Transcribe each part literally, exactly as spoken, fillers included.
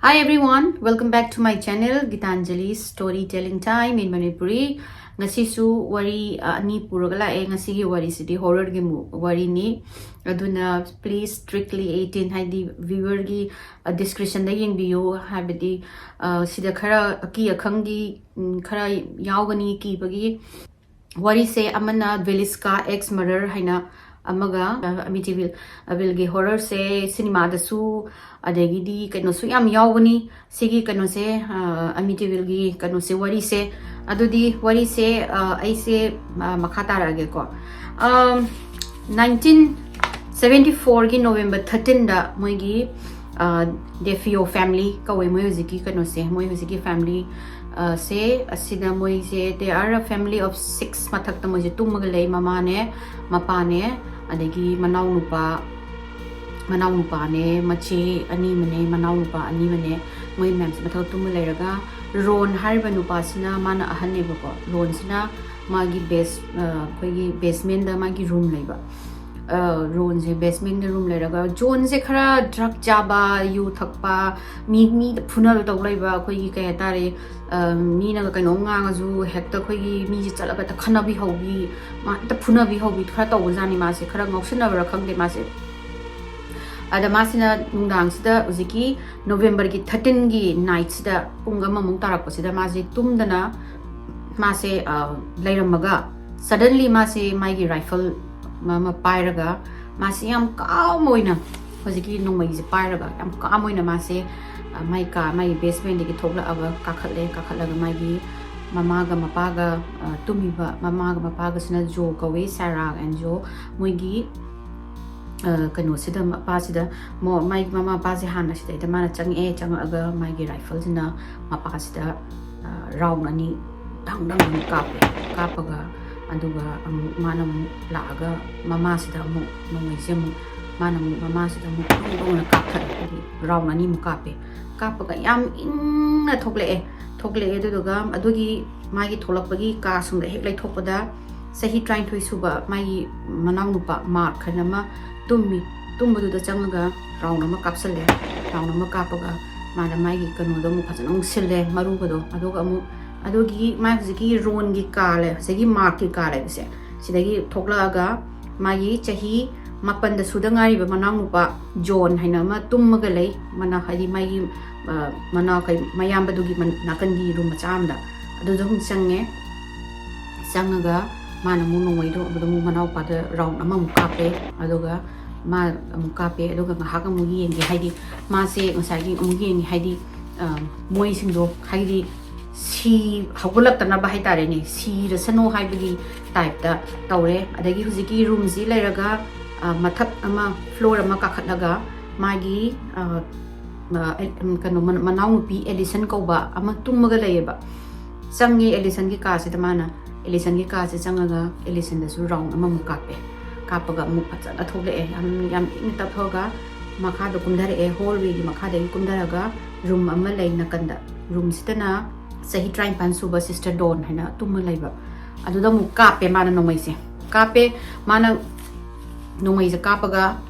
Hi everyone, welcome back to my channel, Gitanjali's Storytelling Time in Manipuri. ꯉꯁꯤꯁꯨ ꯋꯥꯔꯤ, ꯑ, ꯑꯅꯤ ꯄꯨꯔꯒ ꯂꯥꯛꯑꯦ꯫ ꯉꯁꯤꯒꯤ ꯋꯥꯔꯤꯁꯤꯗꯤ horrorꯒꯤ ꯃꯨ-, ꯋꯥꯔꯤꯅꯤ꯫ ꯑꯗꯨꯅ please strictly eighteen, ꯍꯥꯏꯗꯤ viewerꯒꯤ, ꯑ, discretionꯗ ꯌꯦꯡꯕꯤꯌꯨ꯫ ꯍꯥꯏꯕꯗꯤ, ꯑ, ꯁꯤꯗ ꯈꯔ ꯑꯀꯤ ꯑꯈꯪꯒꯤ, ꯎꯝ, ꯈꯔ ꯌꯥꯎꯒꯅꯤ ꯀꯤꯕꯒꯤ꯫ ꯋꯥꯔꯤꯁꯦ ꯑꯃꯅ Villisca X Murder ꯍꯥꯏꯅ, ꯑꯃꯒ, ꯑ, Amityville, Villeꯒꯤ horrorꯁꯦ ꯁꯤꯅꯦꯃꯥꯗꯁꯨ, ꯑꯗꯒꯤꯗꯤ ꯀꯩꯅꯣꯁꯨ ꯌꯥꯝ ꯌꯥꯎꯕꯅꯤ꯫ ꯁꯤꯒꯤ ꯀꯩꯅꯣꯁꯦ, ꯑ, Amityvilleꯒꯤ ꯀꯩꯅꯣꯁꯦ, ꯋꯥꯔꯤꯁꯦ꯫ ꯑꯗꯨꯗꯤ ꯋꯥꯔꯤꯁꯦ, ꯑ, ꯑꯩꯁꯦ, ꯑ, ꯃꯈꯥ ꯇꯥꯔꯛꯑꯒꯦꯀꯣ꯫ ꯑꯝ, nineteen seventy fourꯒꯤ November thirteenꯗ ꯃꯣꯏꯒꯤ, ꯑ, DeFeo family ꯀꯧꯋꯦ ꯃꯣꯏ ꯍꯧꯖꯤꯛꯀꯤ ꯀꯩꯅꯣꯁꯦ, ꯃꯣꯏ ꯍꯧꯖꯤꯛꯀꯤ family, ꯑ, ꯁꯦ, ꯑꯁꯤꯗ ꯃꯣꯏꯁꯦ, they are a family of six, ꯃꯊꯛꯇ ꯃꯣꯏꯁꯦ ꯇꯨꯝꯃꯒ ꯂꯩ, ꯃꯃꯥꯅꯦ, ꯃꯄꯥꯅꯦ, ꯑꯗꯒꯤ ꯃꯅꯥꯎꯅꯨꯄꯥ, ꯃꯅꯥꯎꯅꯨꯄꯥꯅꯦ, ꯃꯆꯦ ꯑꯅꯤ ꯑꯃꯅꯦ, ꯃꯅꯥꯎꯅꯨꯄꯥ ꯑꯅꯤ ꯑꯃꯅꯦ, ꯃꯣꯏ ꯃꯌꯥꯝꯁꯦ ꯃꯊꯛꯇ ꯇꯨꯝꯃ ꯂꯩꯔꯒ, ꯔꯣꯟ ꯍꯥꯏꯔꯤꯕ ꯅꯨꯄꯥꯁꯤꯅ, ꯃꯥꯅ ꯑꯍꯟꯅꯦꯕꯀꯣ, ꯔꯣꯟꯁꯤꯅ ꯃꯥꯒꯤ base-, ꯑ, ꯑꯩꯈꯣꯏꯒꯤ basementꯗ ꯃꯥꯒꯤ room ꯂꯩꯕ꯫ ꯑ, ꯔꯣꯟꯁꯦ basementꯗ room ꯂꯩꯔꯒ, ꯖꯣꯟꯁꯦ ꯈꯔ drug ꯆꯥꯕ, ꯌꯨ ꯊꯛꯄ, ꯃꯤ, ꯃꯤꯗ ꯐꯨꯅꯕ ꯇꯧ ꯂꯩꯕ, ꯑꯩꯈꯣꯏꯒꯤ ꯀꯩ ꯍꯥꯏꯇꯥꯔꯦ, ꯑ, ꯃꯤꯅꯒ ꯀꯩꯅꯣꯝ ꯉꯥꯡꯉꯁꯨ ꯍꯦꯛꯇ ꯑꯩꯈꯣꯏꯒꯤ ꯃꯤꯁꯦ ꯆꯠꯂꯒ ꯍꯦꯛꯇ ꯈꯠꯅꯕꯤ ꯍꯧꯕꯤ, ꯃꯥ ꯍꯦꯛꯇ ꯐꯨꯅꯕꯤ ꯍꯧꯕꯤ ꯈꯔ ꯇꯧꯕꯖꯥꯠꯅꯤ꯫ ꯃꯥꯁꯦ ꯈꯔ ꯉꯥꯎꯁꯤꯟꯅꯕ꯭ꯔꯥ ꯈꯪꯗꯦ ꯃꯥꯁꯦ꯫ ꯑꯗ ꯃꯥꯁꯤꯅ ꯅꯨꯡꯗꯥꯡꯁꯤꯗ ꯍꯧꯖꯤꯛꯀꯤ Novemberꯒꯤ thirteenꯒꯤ nightꯁꯤꯗ ꯄꯨꯡ ꯑꯃꯃꯨꯛ ꯇꯥꯔꯛꯄꯁꯤꯗ ꯃꯥꯁꯦ ꯇꯨꯝꯗꯅ ꯃꯥꯁꯦ, ꯑ, ꯂꯩꯔꯝꯃꯒ, suddenly ꯃꯥꯁꯦ ꯃꯥꯒꯤ rifle ꯑꯃ ꯄꯥꯏꯔꯒ, ꯃꯥꯁꯦ ꯌꯥꯝ calm ꯑꯣꯏꯅ ꯍꯧꯖꯤꯛꯀꯤ ꯅꯣꯡꯃꯩꯁꯦ ꯄꯥꯏꯔꯒ ꯌꯥꯝ calm ꯑꯣꯏꯅ ꯃꯥꯁꯦ, ꯑ, ꯃꯥꯏ ꯀꯥ, ꯃꯥꯒꯤ basementꯗꯒꯤ ꯊꯣꯛꯂꯛꯑꯒ ꯀꯥꯈꯠꯂꯦ꯫ ꯀꯥꯈꯠꯂꯒ ꯃꯥꯒꯤ ꯃꯃꯥꯒ ꯃꯄꯥꯒ, ꯑ, ꯇꯨꯝꯃꯤꯕ ꯃꯃꯥꯒ ꯃꯄꯥꯒꯁꯤꯅ ꯖꯣ ꯀꯧꯋꯤ, Sarah and Joe꯫ ꯃꯣꯏꯒꯤ, ꯑ, ꯀꯩꯅꯣꯁꯤꯗ, ꯃꯄꯥꯁꯤꯗ, ꯃꯣ-, ꯃꯥꯏ ꯃꯃꯥ ꯃꯄꯥꯁꯦ ꯍꯥꯟꯅ ꯁꯤꯗꯩꯗ ꯃꯥꯅ ꯆꯪꯉꯛꯑꯦ꯫ ꯆꯪꯉꯛꯑꯒ ꯃꯥꯒꯤ rifleꯁꯤꯅ ꯃꯄꯥꯁꯤꯗ, ꯑ, round ꯑꯅꯤ ꯙꯪ ꯙꯪ ꯙꯪ ꯀꯥꯞꯄꯦ꯫ ꯀꯥꯞꯄꯒ ꯑꯗꯨꯒ ꯑꯃꯨꯛ ꯃꯥꯅ ꯑꯃꯨꯛ ꯂꯥꯛꯑꯒ ꯃꯃꯥꯁꯤꯗ ꯑꯃꯨꯛ ꯅꯣꯡꯃꯩꯁꯦ ꯑꯃꯨꯛ ꯃꯥꯅ ꯑꯃꯨꯛ ꯃꯃꯥꯁꯤꯗ ꯑꯃꯨꯛ ꯙꯪ ꯙꯪꯅ ꯀꯥꯞꯊꯔꯦ꯫ ꯍꯥꯏꯗꯤ round ꯑꯅꯤꯃꯨꯛ ꯀꯥꯞꯄꯦ꯫ ꯀꯥꯞꯄꯒ ꯌꯥꯝ ꯏꯪꯅ ꯊꯣꯛꯂꯛꯑꯦ꯫ ꯊꯣꯛꯂꯛꯑꯦ꯫ ꯑꯗꯨꯗꯨꯒ ꯑꯗꯨꯒꯤ ꯃꯥꯒꯤ ꯊꯣꯛꯂꯛꯄꯒꯤ ꯀꯥ ꯁꯨꯝꯗ ꯍꯦꯛ ꯂꯩꯊꯣꯛꯄꯗ ꯆꯍꯤ ꯇꯔꯥꯅꯤꯊꯣꯏ ꯁꯨꯕ ꯃꯥꯒꯤ ꯃꯅꯥꯎꯅꯨꯄꯥ ꯃꯥꯔꯛ ꯍꯥꯏꯅ ꯑꯃ ꯇꯨꯝꯃꯤ꯫ ꯇꯨꯝꯕꯗꯨꯗ ꯆꯪꯉꯒ round ꯑꯃ ꯀꯥꯞꯁꯜꯂꯦ꯫ Round ꯑꯃ ꯀꯥꯞꯄꯒ ꯃꯥꯅ ꯃꯥꯒꯤ ꯀꯩꯅꯣꯗꯣ ꯑꯃꯨꯛ ꯐꯖꯅ ꯑꯃꯨꯛ ꯁꯤꯜꯂꯦ, ꯃꯔꯨꯒꯗꯣ꯫ ꯑꯗꯨꯒ ꯑꯃꯨꯛ ꯑꯗꯨꯒꯤ ꯃꯥ ꯍꯧꯖꯤꯛꯀꯤ ꯔꯣꯟꯒꯤ ꯀꯥ ꯂꯩ, ꯉꯁꯥꯏꯒꯤ ꯃꯥꯔꯛꯀꯤ ꯀꯥ ꯂꯩꯕꯁꯦ, ꯁꯤꯗꯒꯤ ꯊꯣꯛꯂꯛꯑꯒ ꯃꯥꯒꯤ ꯆꯍꯤ ꯃꯥꯄꯟꯗ ꯁꯨꯗ ꯉꯥꯏꯔꯤꯕ ꯃꯅꯥꯎꯅꯨꯄꯥ ꯖꯣꯟ ꯍꯥꯏꯅ ꯑꯃ ꯇꯨꯝꯃꯒ ꯂꯩ, ꯃꯅꯥ ꯍꯥꯏꯗꯤ ꯃꯥꯒꯤ ꯃꯅꯥꯎ ꯃꯌꯥꯝꯕꯗꯨꯒꯤ ꯅꯥꯀꯟꯒꯤ ꯔꯨꯝ ꯃꯆꯥ ꯑꯃꯗ꯫ ꯑꯗꯨꯗ ꯑꯃꯨꯛ ꯆꯪꯉꯦ꯫ ꯆꯪꯉꯒ ꯃꯥꯅ ꯑꯃꯨꯛ ꯅꯣꯡꯃꯩꯗꯣ ꯑꯗꯨꯗ ꯑꯃꯨꯛ ꯃꯅꯥꯎꯄꯥꯗ ꯔꯥꯎꯟ ꯑꯃꯃꯨꯛ ꯀꯥꯞꯄꯦ꯫ ꯑꯗꯨꯒ ꯃꯥ ꯑꯃꯨꯛ ꯀꯥꯞꯄꯦ꯫ ꯑꯗꯨꯒ ꯉꯥꯏꯍꯥꯛ ꯑꯃꯨꯛ ꯌꯦꯡꯒꯦ, ꯍꯥꯏꯗꯤ ꯃꯥꯁꯦ ꯉꯁꯥꯏꯒꯤ ꯑꯃꯨꯛ ꯌꯦꯡꯉꯦ, ꯍꯥꯏꯗꯤ ꯃꯣꯏꯁꯤꯡꯗꯣ ꯍꯥꯏꯗꯤ ꯁꯤ ꯍꯧꯒꯠꯂꯛꯇꯅꯕ ꯍꯥꯏꯇꯥꯔꯦꯅꯦ, ꯁꯤꯔꯁꯅꯨ ꯍꯥꯏꯕꯒꯤ ꯇꯥꯏꯞꯇ ꯇꯧꯔꯦ꯫ ꯑꯗꯒꯤ ꯍꯧꯖꯤꯛꯀꯤ ꯔꯨꯝꯁꯤ ꯂꯩꯔꯒ ꯃꯊꯛ ꯑꯃ, ꯐ꯭ꯂꯣꯔ ꯑꯃ ꯀꯥꯈꯠꯂꯒ ꯃꯥꯒꯤ ꯀꯩꯅꯣ ꯃꯅꯥꯎꯅꯨꯄꯤ ꯑꯦꯂꯤꯁꯟ ꯀꯧꯕ ꯑꯃ ꯇꯨꯝꯃꯒ ꯂꯩꯌꯦꯕ꯫ ꯆꯪꯉꯦ ꯑꯦꯂꯤꯁꯟꯒꯤ ꯀꯥꯁꯤꯗ꯫ ꯃꯥꯅ ꯑꯦꯂꯤꯁꯟꯒꯤ ꯀꯥꯁꯦ ꯆꯪꯉꯒ ꯑꯦꯂꯤꯁꯟꯗꯁꯨ ꯔꯥꯎꯟ ꯑꯃꯃꯨꯛ ꯀꯥꯞꯄꯦ꯫ ꯀꯥꯞꯄꯒ ꯑꯃꯨꯛ ꯐꯖꯅ ꯊꯣꯛꯂꯛꯑꯦ, ꯌꯥꯝ ꯌꯥꯝ ꯏꯪꯅ ꯇꯞꯊꯣꯛꯑꯒ ꯃꯈꯥꯗ ꯀꯨꯝꯊꯔꯛꯑꯦ, ꯍꯣꯜꯋꯦꯒꯤ ꯃꯈꯥꯗꯒꯤ ꯀꯨꯝꯊꯔꯒ ꯔꯨꯝ ꯑꯃ ꯂꯩ ꯅꯥꯀꯟꯗ꯫ ꯔꯨꯝꯁꯤꯗꯅ ꯆꯍꯤ ꯇꯔꯥꯅꯤꯄꯥꯟ ꯁꯨꯕ ꯁꯤꯁꯇꯔ ꯗꯣꯟ ꯍꯥꯏꯅ ꯇꯨꯝꯃ ꯂꯩꯕ꯫ ꯑꯗꯨꯗ ꯑꯃꯨꯛ ꯀꯥꯞꯄꯦ ꯃꯥꯅ ꯅꯣꯡꯃꯩꯁꯦ꯫ ꯀꯥꯞꯄꯦ꯫ ꯃꯥꯅ ꯅꯣꯡꯃꯩꯁꯦ ꯀꯥꯞꯄꯒ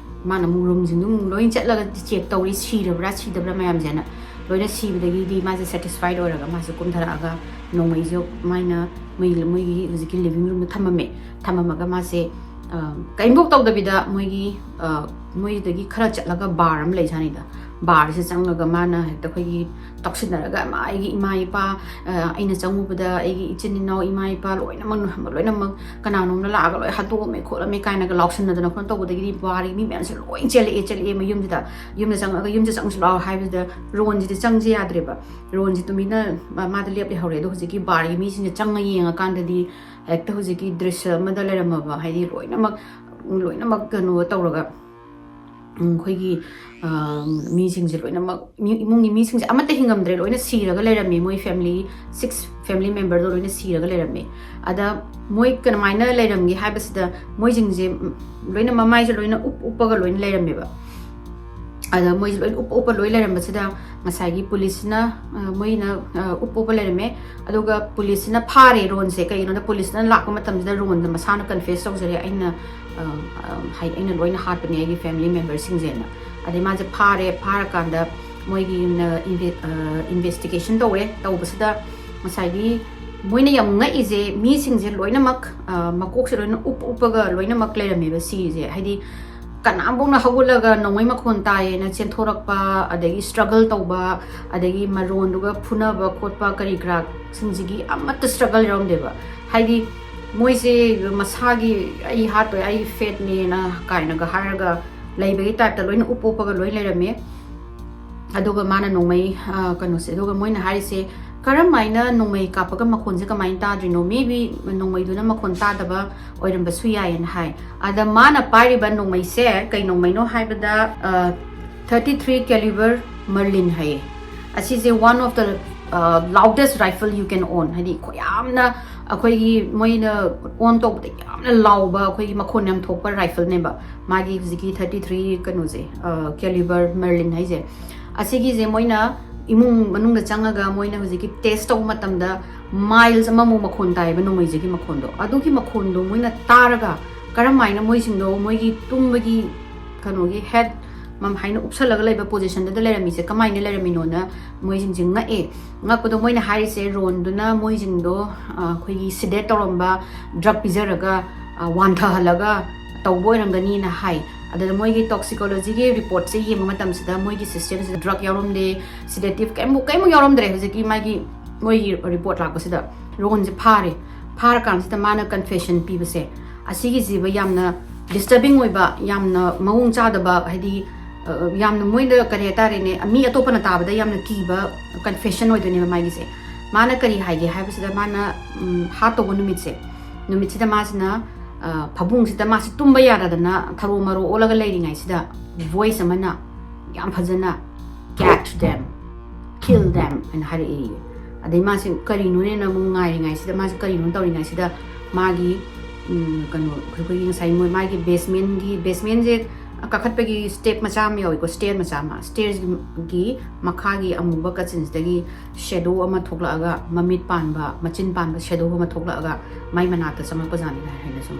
ꯃꯥꯅ ꯑꯃꯨꯛ ꯔꯨꯝꯁꯤꯡꯗꯣ ꯑꯃꯨꯛ ꯂꯣꯏ ꯆꯠꯂꯒ ꯆꯦꯛ ꯇꯧꯔꯤ, ꯁꯤꯔꯕ꯭ꯔꯥ ꯁꯤꯗꯕ꯭ꯔꯥ ꯃꯌꯥꯝꯁꯦꯅ꯫ ꯂꯣꯏꯅ ꯁꯤꯕꯗꯒꯤꯗꯤ ꯃꯥꯁꯦ ꯁꯦꯇꯤꯁꯐꯥꯏꯠ ꯑꯣꯏꯔꯒ ꯃꯥꯁꯦ ꯀꯨꯝꯊꯔꯛꯑꯒ ꯅꯣꯡꯃꯩꯁꯦ ꯃꯥꯏꯅ ꯃꯣꯏ ꯃꯣꯏꯒꯤ ꯍꯧꯖꯤꯛꯀꯤ ꯂꯤꯚꯤꯡ ꯔꯨꯝꯗ ꯊꯝꯃꯝꯃꯦ꯫ ꯊꯝꯃꯝꯃꯒ ꯃꯥꯁꯦ ꯀꯔꯤꯝꯐꯧ ꯇꯧꯗꯕꯤꯗ ꯃꯣꯏꯒꯤ ꯃꯣꯏꯗꯒꯤ ꯈꯔ ꯆꯠꯂꯒ ꯕꯥꯔ ꯑꯃ ꯂꯩꯖꯥꯠꯅꯤꯗ꯫ ꯕꯥꯔꯁꯦ ꯆꯪꯉꯒ ꯃꯥꯅ ꯍꯦꯛꯇ ꯑꯩꯈꯣꯏꯒꯤ ꯇꯧꯁꯤꯟꯅꯔꯒ, "ꯑꯩꯒꯤ ꯏꯃꯥ ꯏꯄꯥ, ꯑꯩꯅ ꯆꯪꯉꯨꯕꯗ ꯑꯩꯒꯤ ꯏꯆꯤꯟ ꯏꯅꯥꯎ ꯏꯃꯥ ꯏꯄꯥ ꯂꯣꯏꯅꯃꯛ ꯂꯣꯏꯅꯃꯛ ꯀꯅꯥꯅꯣꯝꯅ ꯂꯥꯛꯑꯒ ꯂꯣꯏ ꯍꯥꯠꯇꯣꯛꯑꯝꯃꯦ ꯈꯣꯠꯂꯝꯃꯦ" ꯀꯥꯏꯅꯒ ꯂꯥꯎꯁꯟꯅꯗꯅ ꯈꯣꯠꯇꯅ ꯇꯧꯕꯗꯒꯤꯗꯤ ꯕꯥꯔꯒꯤ ꯃꯤ ꯃꯌꯥꯝꯁꯦ ꯂꯣꯏ ꯆꯦꯜꯂꯛꯑꯦ, ꯆꯦꯜꯂꯛꯑꯦ ꯃꯌꯨꯝꯁꯤꯗ꯫ ꯌꯨꯝꯗ ꯆꯪꯉꯒ, "ꯌꯨꯝꯗ ꯆꯪꯁꯤ ꯂꯥꯛꯑꯣ" ꯍꯥꯏꯕꯁꯤꯗ ꯔꯣꯟꯁꯤꯗꯤ ꯆꯪꯁꯤ ꯌꯥꯗ꯭ꯔꯦꯕ꯫ ꯔꯣꯟꯁꯤ ꯇꯨꯃꯤꯟꯅ ꯃꯥꯗ ꯂꯦꯞ ꯂꯩꯍꯧꯔꯦ꯫ ꯑꯗꯣ ꯍꯧꯖꯤꯛꯀꯤ ꯕꯥꯔꯒꯤ ꯃꯤꯁꯤꯡꯁꯦ ꯆꯪꯉ ꯌꯦꯡꯉꯀꯥꯟꯗꯗꯤ ꯍꯦꯛꯇ ꯍꯧꯖꯤꯛꯀꯤ ꯗ꯭ꯔꯤꯁ꯭ꯌ ꯑꯃꯗ ꯂꯩꯔꯝꯃꯕ, ꯍꯥꯏꯗꯤ ꯂꯣꯏꯅꯃꯛ ꯂꯣꯏꯅꯃꯛ ꯀꯩꯅꯣ ꯇꯧꯔꯒ, ꯑꯩꯈꯣꯏꯒꯤ ꯃꯤꯁꯤꯡꯁꯦ ꯂꯣꯏꯅꯃꯛ, ꯏꯃꯨꯡꯒꯤ ꯃꯤꯁꯤꯡꯁꯦ ꯑꯃꯠꯇ ꯍꯤꯡꯉꯝꯗ꯭ꯔꯦ, ꯂꯣꯏꯅ ꯁꯤꯔꯒ ꯂꯩꯔꯝꯃꯤ꯫ ꯃꯣꯏ ꯐꯦꯃꯤꯂꯤ, ꯁꯤꯛꯁ ꯐꯦꯃꯤꯂꯤ ꯃꯦꯝꯕꯔꯗꯣ ꯂꯣꯏꯅ ꯁꯤꯔꯒ ꯂꯩꯔꯝꯃꯤ꯫ ꯑꯗ ꯃꯣꯏ ꯀꯃꯥꯏꯅ ꯂꯩꯔꯝꯒꯦ ꯍꯥꯏꯕꯁꯤꯗ, ꯃꯣꯏꯁꯤꯡꯁꯦ ꯂꯣꯏꯅ ꯃꯃꯥꯏꯁꯦ ꯂꯣꯏꯅ ꯎꯞ ꯎꯞꯄꯒ ꯂꯣꯏꯅ ꯂꯩꯔꯝꯃꯦꯕ꯫ ꯑꯗ ꯃꯣꯏꯁꯦ ꯂꯣꯏꯅ ꯎꯞ ꯎꯞꯄ ꯂꯣꯏ ꯂꯩꯔꯝꯕꯁꯤꯗ, ꯉꯁꯥꯏꯒꯤ ꯄꯨꯂꯤꯁꯁꯤꯅ, ꯃꯣꯏꯅ ꯎꯞ ꯎꯞꯄ ꯂꯩꯔꯝꯃꯦ꯫ ꯑꯗꯨꯒ ꯄꯨꯂꯤꯁꯁꯤꯅ ꯐꯥꯔꯦ ꯔꯣꯟꯁꯦ꯫ ꯀꯩꯒꯤꯅꯣꯗ, ꯄꯨꯂꯤꯁꯅ ꯂꯥꯛꯄ ꯃꯇꯝꯁꯤꯗ ꯔꯣꯟꯗ ꯃꯁꯥꯅ ꯀꯟꯐꯦꯁ ꯇꯧꯖꯔꯦ, "ꯑꯩꯅ, ꯍꯥꯏ-, ꯑꯩꯅ ꯂꯣꯏꯅ ꯍꯥꯠꯄꯅꯦ ꯑꯩꯒꯤ ꯐꯦꯃꯤꯂꯤ ꯃꯦꯝꯕꯔꯁꯤꯡꯁꯦꯅ"꯫ ꯑꯗꯩ ꯃꯥꯁꯦ ꯐꯥꯔꯦ꯫ ꯐꯥꯔꯀꯥꯟꯗ ꯃꯣꯏꯒꯤ ꯏꯟꯚꯦꯁꯇꯤꯒꯦꯁꯟ ꯇꯧꯔꯦ꯫ ꯇꯧꯕꯁꯤꯗ ꯉꯁꯥꯏꯒꯤ ꯃꯣꯏꯅ ꯌꯥꯝ ꯉꯛꯏꯁꯦ, ꯃꯤꯁꯤꯡꯁꯦ ꯂꯣꯏꯅꯃꯛ ꯃꯀꯣꯛꯁꯦ ꯂꯣꯏꯅ ꯎꯞ ꯎꯞꯄꯒ ꯂꯣꯏꯅꯃꯛ ꯂꯩꯔꯝꯃꯦꯕ ꯁꯤꯁꯦ꯫ ꯍꯥꯏꯗꯤ ꯀꯅꯥꯝꯐꯥꯎꯅ ꯍꯧꯒꯠꯂꯒ ꯅꯣꯡꯃꯩ ꯃꯈꯣꯟ ꯇꯥꯏꯌꯦꯅ ꯆꯦꯟꯊꯣꯔꯛꯄ, ꯑꯗꯒꯤ ꯁ꯭ꯇ꯭ꯔꯒꯜ ꯇꯧꯕ, ꯑꯗꯒꯤ ꯃꯔꯣꯟꯗꯨꯒ ꯐꯨꯅꯕ ꯈꯣꯠꯄ ꯀꯔꯤ ꯀꯔꯥꯁꯤꯡꯁꯤꯒꯤ ꯑꯃꯠꯇ ꯁ꯭ꯇ꯭ꯔꯒꯜ ꯌꯥꯎꯔꯝꯗꯦꯕ꯫ ꯍꯥꯏꯗꯤ ꯃꯣꯏꯁꯦ ꯃꯁꯥꯒꯤ "ꯑꯩ ꯍꯥꯠꯇꯣꯏ, ꯑꯩ ꯐꯦꯠꯅꯦꯅ" ꯀꯥꯏꯅꯒ ꯍꯥꯏꯔꯒ ꯂꯩꯕꯒꯤ ꯇꯥꯏꯞꯇ ꯂꯣꯏꯅ ꯎꯞ ꯎꯞꯄꯒ ꯂꯣꯏ ꯂꯩꯔꯝꯃꯦ꯫ ꯑꯗꯨꯒ ꯃꯥꯅ ꯅꯣꯡꯃꯩ ꯀꯩꯅꯣꯁꯦ, ꯑꯗꯨꯒ ꯃꯣꯏꯅ ꯍꯥꯏꯔꯤꯁꯦ, "ꯀꯔꯝ ꯍꯥꯏꯅ ꯅꯣꯡꯃꯩ ꯀꯥꯞꯄꯒ ꯃꯈꯣꯟꯁꯦ ꯀꯃꯥꯏꯅ ꯇꯥꯗ꯭ꯔꯤꯅꯣ? Maybe ꯅꯣꯡꯃꯩꯗꯨꯅ ꯃꯈꯣꯟ ꯇꯥꯗꯕ ꯑꯣꯏꯔꯝꯕꯁꯨ ꯌꯥꯏꯌꯦꯅ" ꯍꯥꯏ꯫ ꯑꯗ ꯃꯥꯅ ꯄꯥꯏꯔꯤꯕ ꯅꯣꯡꯃꯩꯁꯦ ꯀꯩ ꯅꯣꯡꯃꯩꯅꯣ ꯍꯥꯏꯕꯗ, thirty three caliber Merlin ꯍꯥꯏꯌꯦ꯫ ꯑꯁꯤꯁꯦ one of the loudest rifle you can own, ꯍꯥꯏꯗꯤ ꯌꯥꯝꯅ ꯑꯩꯈꯣꯏꯒꯤ ꯃꯣꯏꯅ ꯑꯣꯟ ꯇꯧꯕꯗ ꯌꯥꯝꯅ ꯂꯥꯎꯕ, ꯑꯩꯈꯣꯏꯒꯤ ꯃꯈꯣꯟ ꯌꯥꯝ ꯊꯣꯛꯄ ꯔꯥꯏꯐꯜꯅꯦꯕ꯫ ꯃꯥꯒꯤ ꯍꯧꯖꯤꯛꯀꯤ thirty three ꯀꯩꯅꯣꯁꯦ, caliber Merlin ꯍꯥꯏꯁꯦ꯫ ꯑꯁꯤꯒꯤꯁꯦ ꯃꯣꯏꯅ ꯏꯃꯨꯡ ꯃꯅꯨꯡꯗ ꯆꯪꯉꯒ ꯃꯣꯏꯅ ꯍꯧꯖꯤꯛꯀꯤ ꯇꯦꯁ ꯇꯧꯕ ꯃꯇꯝꯗ ꯃꯥꯏꯜꯁ ꯑꯃꯃꯨꯛ ꯃꯈꯣꯟ ꯇꯥꯏꯌꯦꯕ ꯅꯣꯡꯃꯩꯁꯤꯒꯤ ꯃꯈꯣꯟꯗꯣ꯫ ꯑꯗꯨꯒꯤ ꯃꯈꯣꯟꯗꯣ ꯃꯣꯏꯅ ꯇꯥꯔꯒ ꯀꯔꯝꯍꯥꯏꯅ ꯃꯣꯏꯁꯤꯡꯗꯣ ꯃꯣꯏꯒꯤ ꯇꯨꯝꯕꯒꯤ ꯀꯩꯅꯣꯒꯤ ꯍꯦꯠ ꯍꯥꯏꯅ ꯎꯞꯁꯜꯂꯒ ꯂꯩꯕ ꯄꯣꯖꯤꯁꯟꯗꯨꯗ ꯂꯩꯔꯝꯃꯤꯁꯦ ꯀꯃꯥꯏꯅ ꯂꯩꯔꯝꯃꯤꯅꯣꯅ ꯃꯣꯏꯁꯤꯡꯁꯦ ꯉꯛꯑꯦ꯫ ꯉꯛꯄꯗꯣ ꯃꯣꯏꯅ ꯍꯥꯏꯔꯤꯁꯦ ꯔꯣꯟꯗꯨꯅ ꯃꯣꯏꯁꯤꯡꯗꯣ ꯑꯩꯈꯣꯏꯒꯤ ꯁꯤꯗꯦꯠ ꯇꯧꯔꯝꯕ ꯗ꯭ꯔꯛ ꯄꯤꯖꯔꯒ ꯋꯥꯟꯊꯍꯜꯂꯒ ꯇꯧꯕ ꯑꯣꯏꯔꯝꯒꯅꯤꯅ ꯍꯥꯏ꯫ ꯑꯗꯨꯗ ꯃꯣꯏꯒꯤ ꯇꯣꯛꯁꯤꯀꯣꯂꯣꯖꯤꯒꯤ ꯔꯤꯄꯣꯔꯠꯁꯦ ꯌꯦꯡꯕ ꯃꯇꯝꯁꯤꯗ ꯃꯣꯏꯒꯤ ꯁꯤꯁꯇꯦꯝꯁꯤꯗ ꯗ꯭ꯔꯛ ꯌꯥꯎꯔꯝꯗꯦ, ꯁꯤꯗꯦꯇꯤꯞ ꯀꯩꯝꯕꯨ ꯀꯩꯝꯕꯨ ꯌꯥꯎꯔꯝꯗ꯭ꯔꯦ꯫ ꯍꯧꯖꯤꯛꯀꯤ ꯃꯥꯒꯤ ꯃꯣꯏꯒꯤ ꯔꯤꯄꯣꯔꯠ ꯂꯥꯛꯄꯁꯤꯗ ꯔꯣꯟꯁꯦ ꯐꯥꯔꯦ꯫ ꯐꯥꯔꯀꯥꯟꯁꯤꯗ ꯃꯥꯅ ꯀꯟꯐꯦꯁꯟ ꯄꯤꯕꯁꯦ ꯑꯁꯤꯒꯤꯁꯤꯕ ꯌꯥꯝꯅ ꯗꯤꯁꯇꯔꯕꯤꯡ ꯑꯣꯏꯕ, ꯌꯥꯝꯅ ꯃꯑꯣꯡ ꯆꯥꯗꯕ, ꯍꯥꯏꯗꯤ ꯌꯥꯝꯅ ꯃꯣꯏꯗ ꯀꯔꯤ ꯍꯥꯏꯇꯥꯔꯦꯅꯦ, ꯃꯤ ꯑꯇꯣꯞꯄꯅ ꯇꯥꯕꯗ ꯌꯥꯝꯅ ꯀꯤꯕ ꯀꯟꯐꯦꯁꯟ ꯑꯣꯏꯗꯣꯏꯅꯦꯕ ꯃꯥꯒꯤꯁꯦ꯫ ꯃꯥꯅ ꯀꯔꯤ ꯍꯥꯏꯒꯦ ꯍꯥꯏꯕꯁꯤꯗ ꯃꯥꯅ ꯍꯥꯠꯇꯧꯕ ꯅꯨꯃꯤꯠꯁꯦ, ꯅꯨꯃꯤꯠꯁꯤꯗ ꯃꯥꯁꯤꯅ ꯐꯃꯨꯡꯁꯤꯗ ꯃꯥꯁꯤ ꯇꯨꯝꯕ ꯌꯥꯗꯗꯅ ꯊꯔꯣ ꯃꯔꯣ ꯑꯣꯜꯂꯒ ꯂꯩꯔꯤꯉꯩꯁꯤꯗ ꯚꯣꯏꯁ ꯑꯃꯅ ꯌꯥꯝ ꯐꯖꯅ, "Catch them, kill them" ꯍꯥꯏꯅ ꯍꯥꯏꯔꯛꯏ꯫ ꯑꯗꯩ ꯃꯥꯁꯦ ꯀꯔꯤꯅꯣꯅꯦꯅ ꯑꯃꯨꯛ ꯉꯥꯏꯔꯤꯉꯩꯁꯤꯗ, ꯃꯥꯁꯦ ꯀꯔꯤꯅꯣ ꯇꯧꯔꯤꯉꯩꯁꯤꯗ ꯃꯥꯒꯤ ꯀꯩꯅꯣ ꯑꯩꯈꯣꯏꯒꯤ ꯉꯁꯥꯏ ꯃꯣꯏ ꯃꯥꯒꯤ ꯕꯦꯁꯃꯦꯟꯒꯤ, ꯕꯦꯁꯃꯦꯟꯁꯦ ꯀꯥꯈꯠꯄꯒꯤ ꯁ꯭ꯇꯦꯞ ꯃꯆꯥ ꯑꯃ ꯌꯥꯎꯏꯀꯣ, ꯁ꯭ꯇꯦꯔ ꯃꯆꯥ ꯑꯃ, ꯁ꯭ꯇꯦꯔꯁꯒꯤ ꯃꯈꯥꯒꯤ ꯑꯃꯨꯕ ꯀꯥꯆꯤꯟꯁꯤꯗꯒꯤ ꯁꯦꯗꯣ ꯑꯃ ꯊꯣꯛꯂꯛꯑꯒ ꯃꯃꯤꯠ ꯄꯥꯟꯕ, ꯃꯆꯤꯟ ꯄꯥꯟꯕ ꯁꯦꯗꯣ ꯑꯃ ꯊꯣꯛꯂꯛꯑꯒ ꯃꯥꯏ ꯃꯅꯥꯛꯇ ꯆꯪꯉꯛꯄꯖꯥꯠꯅꯤꯗ ꯍꯥꯏꯅ ꯁꯨꯝ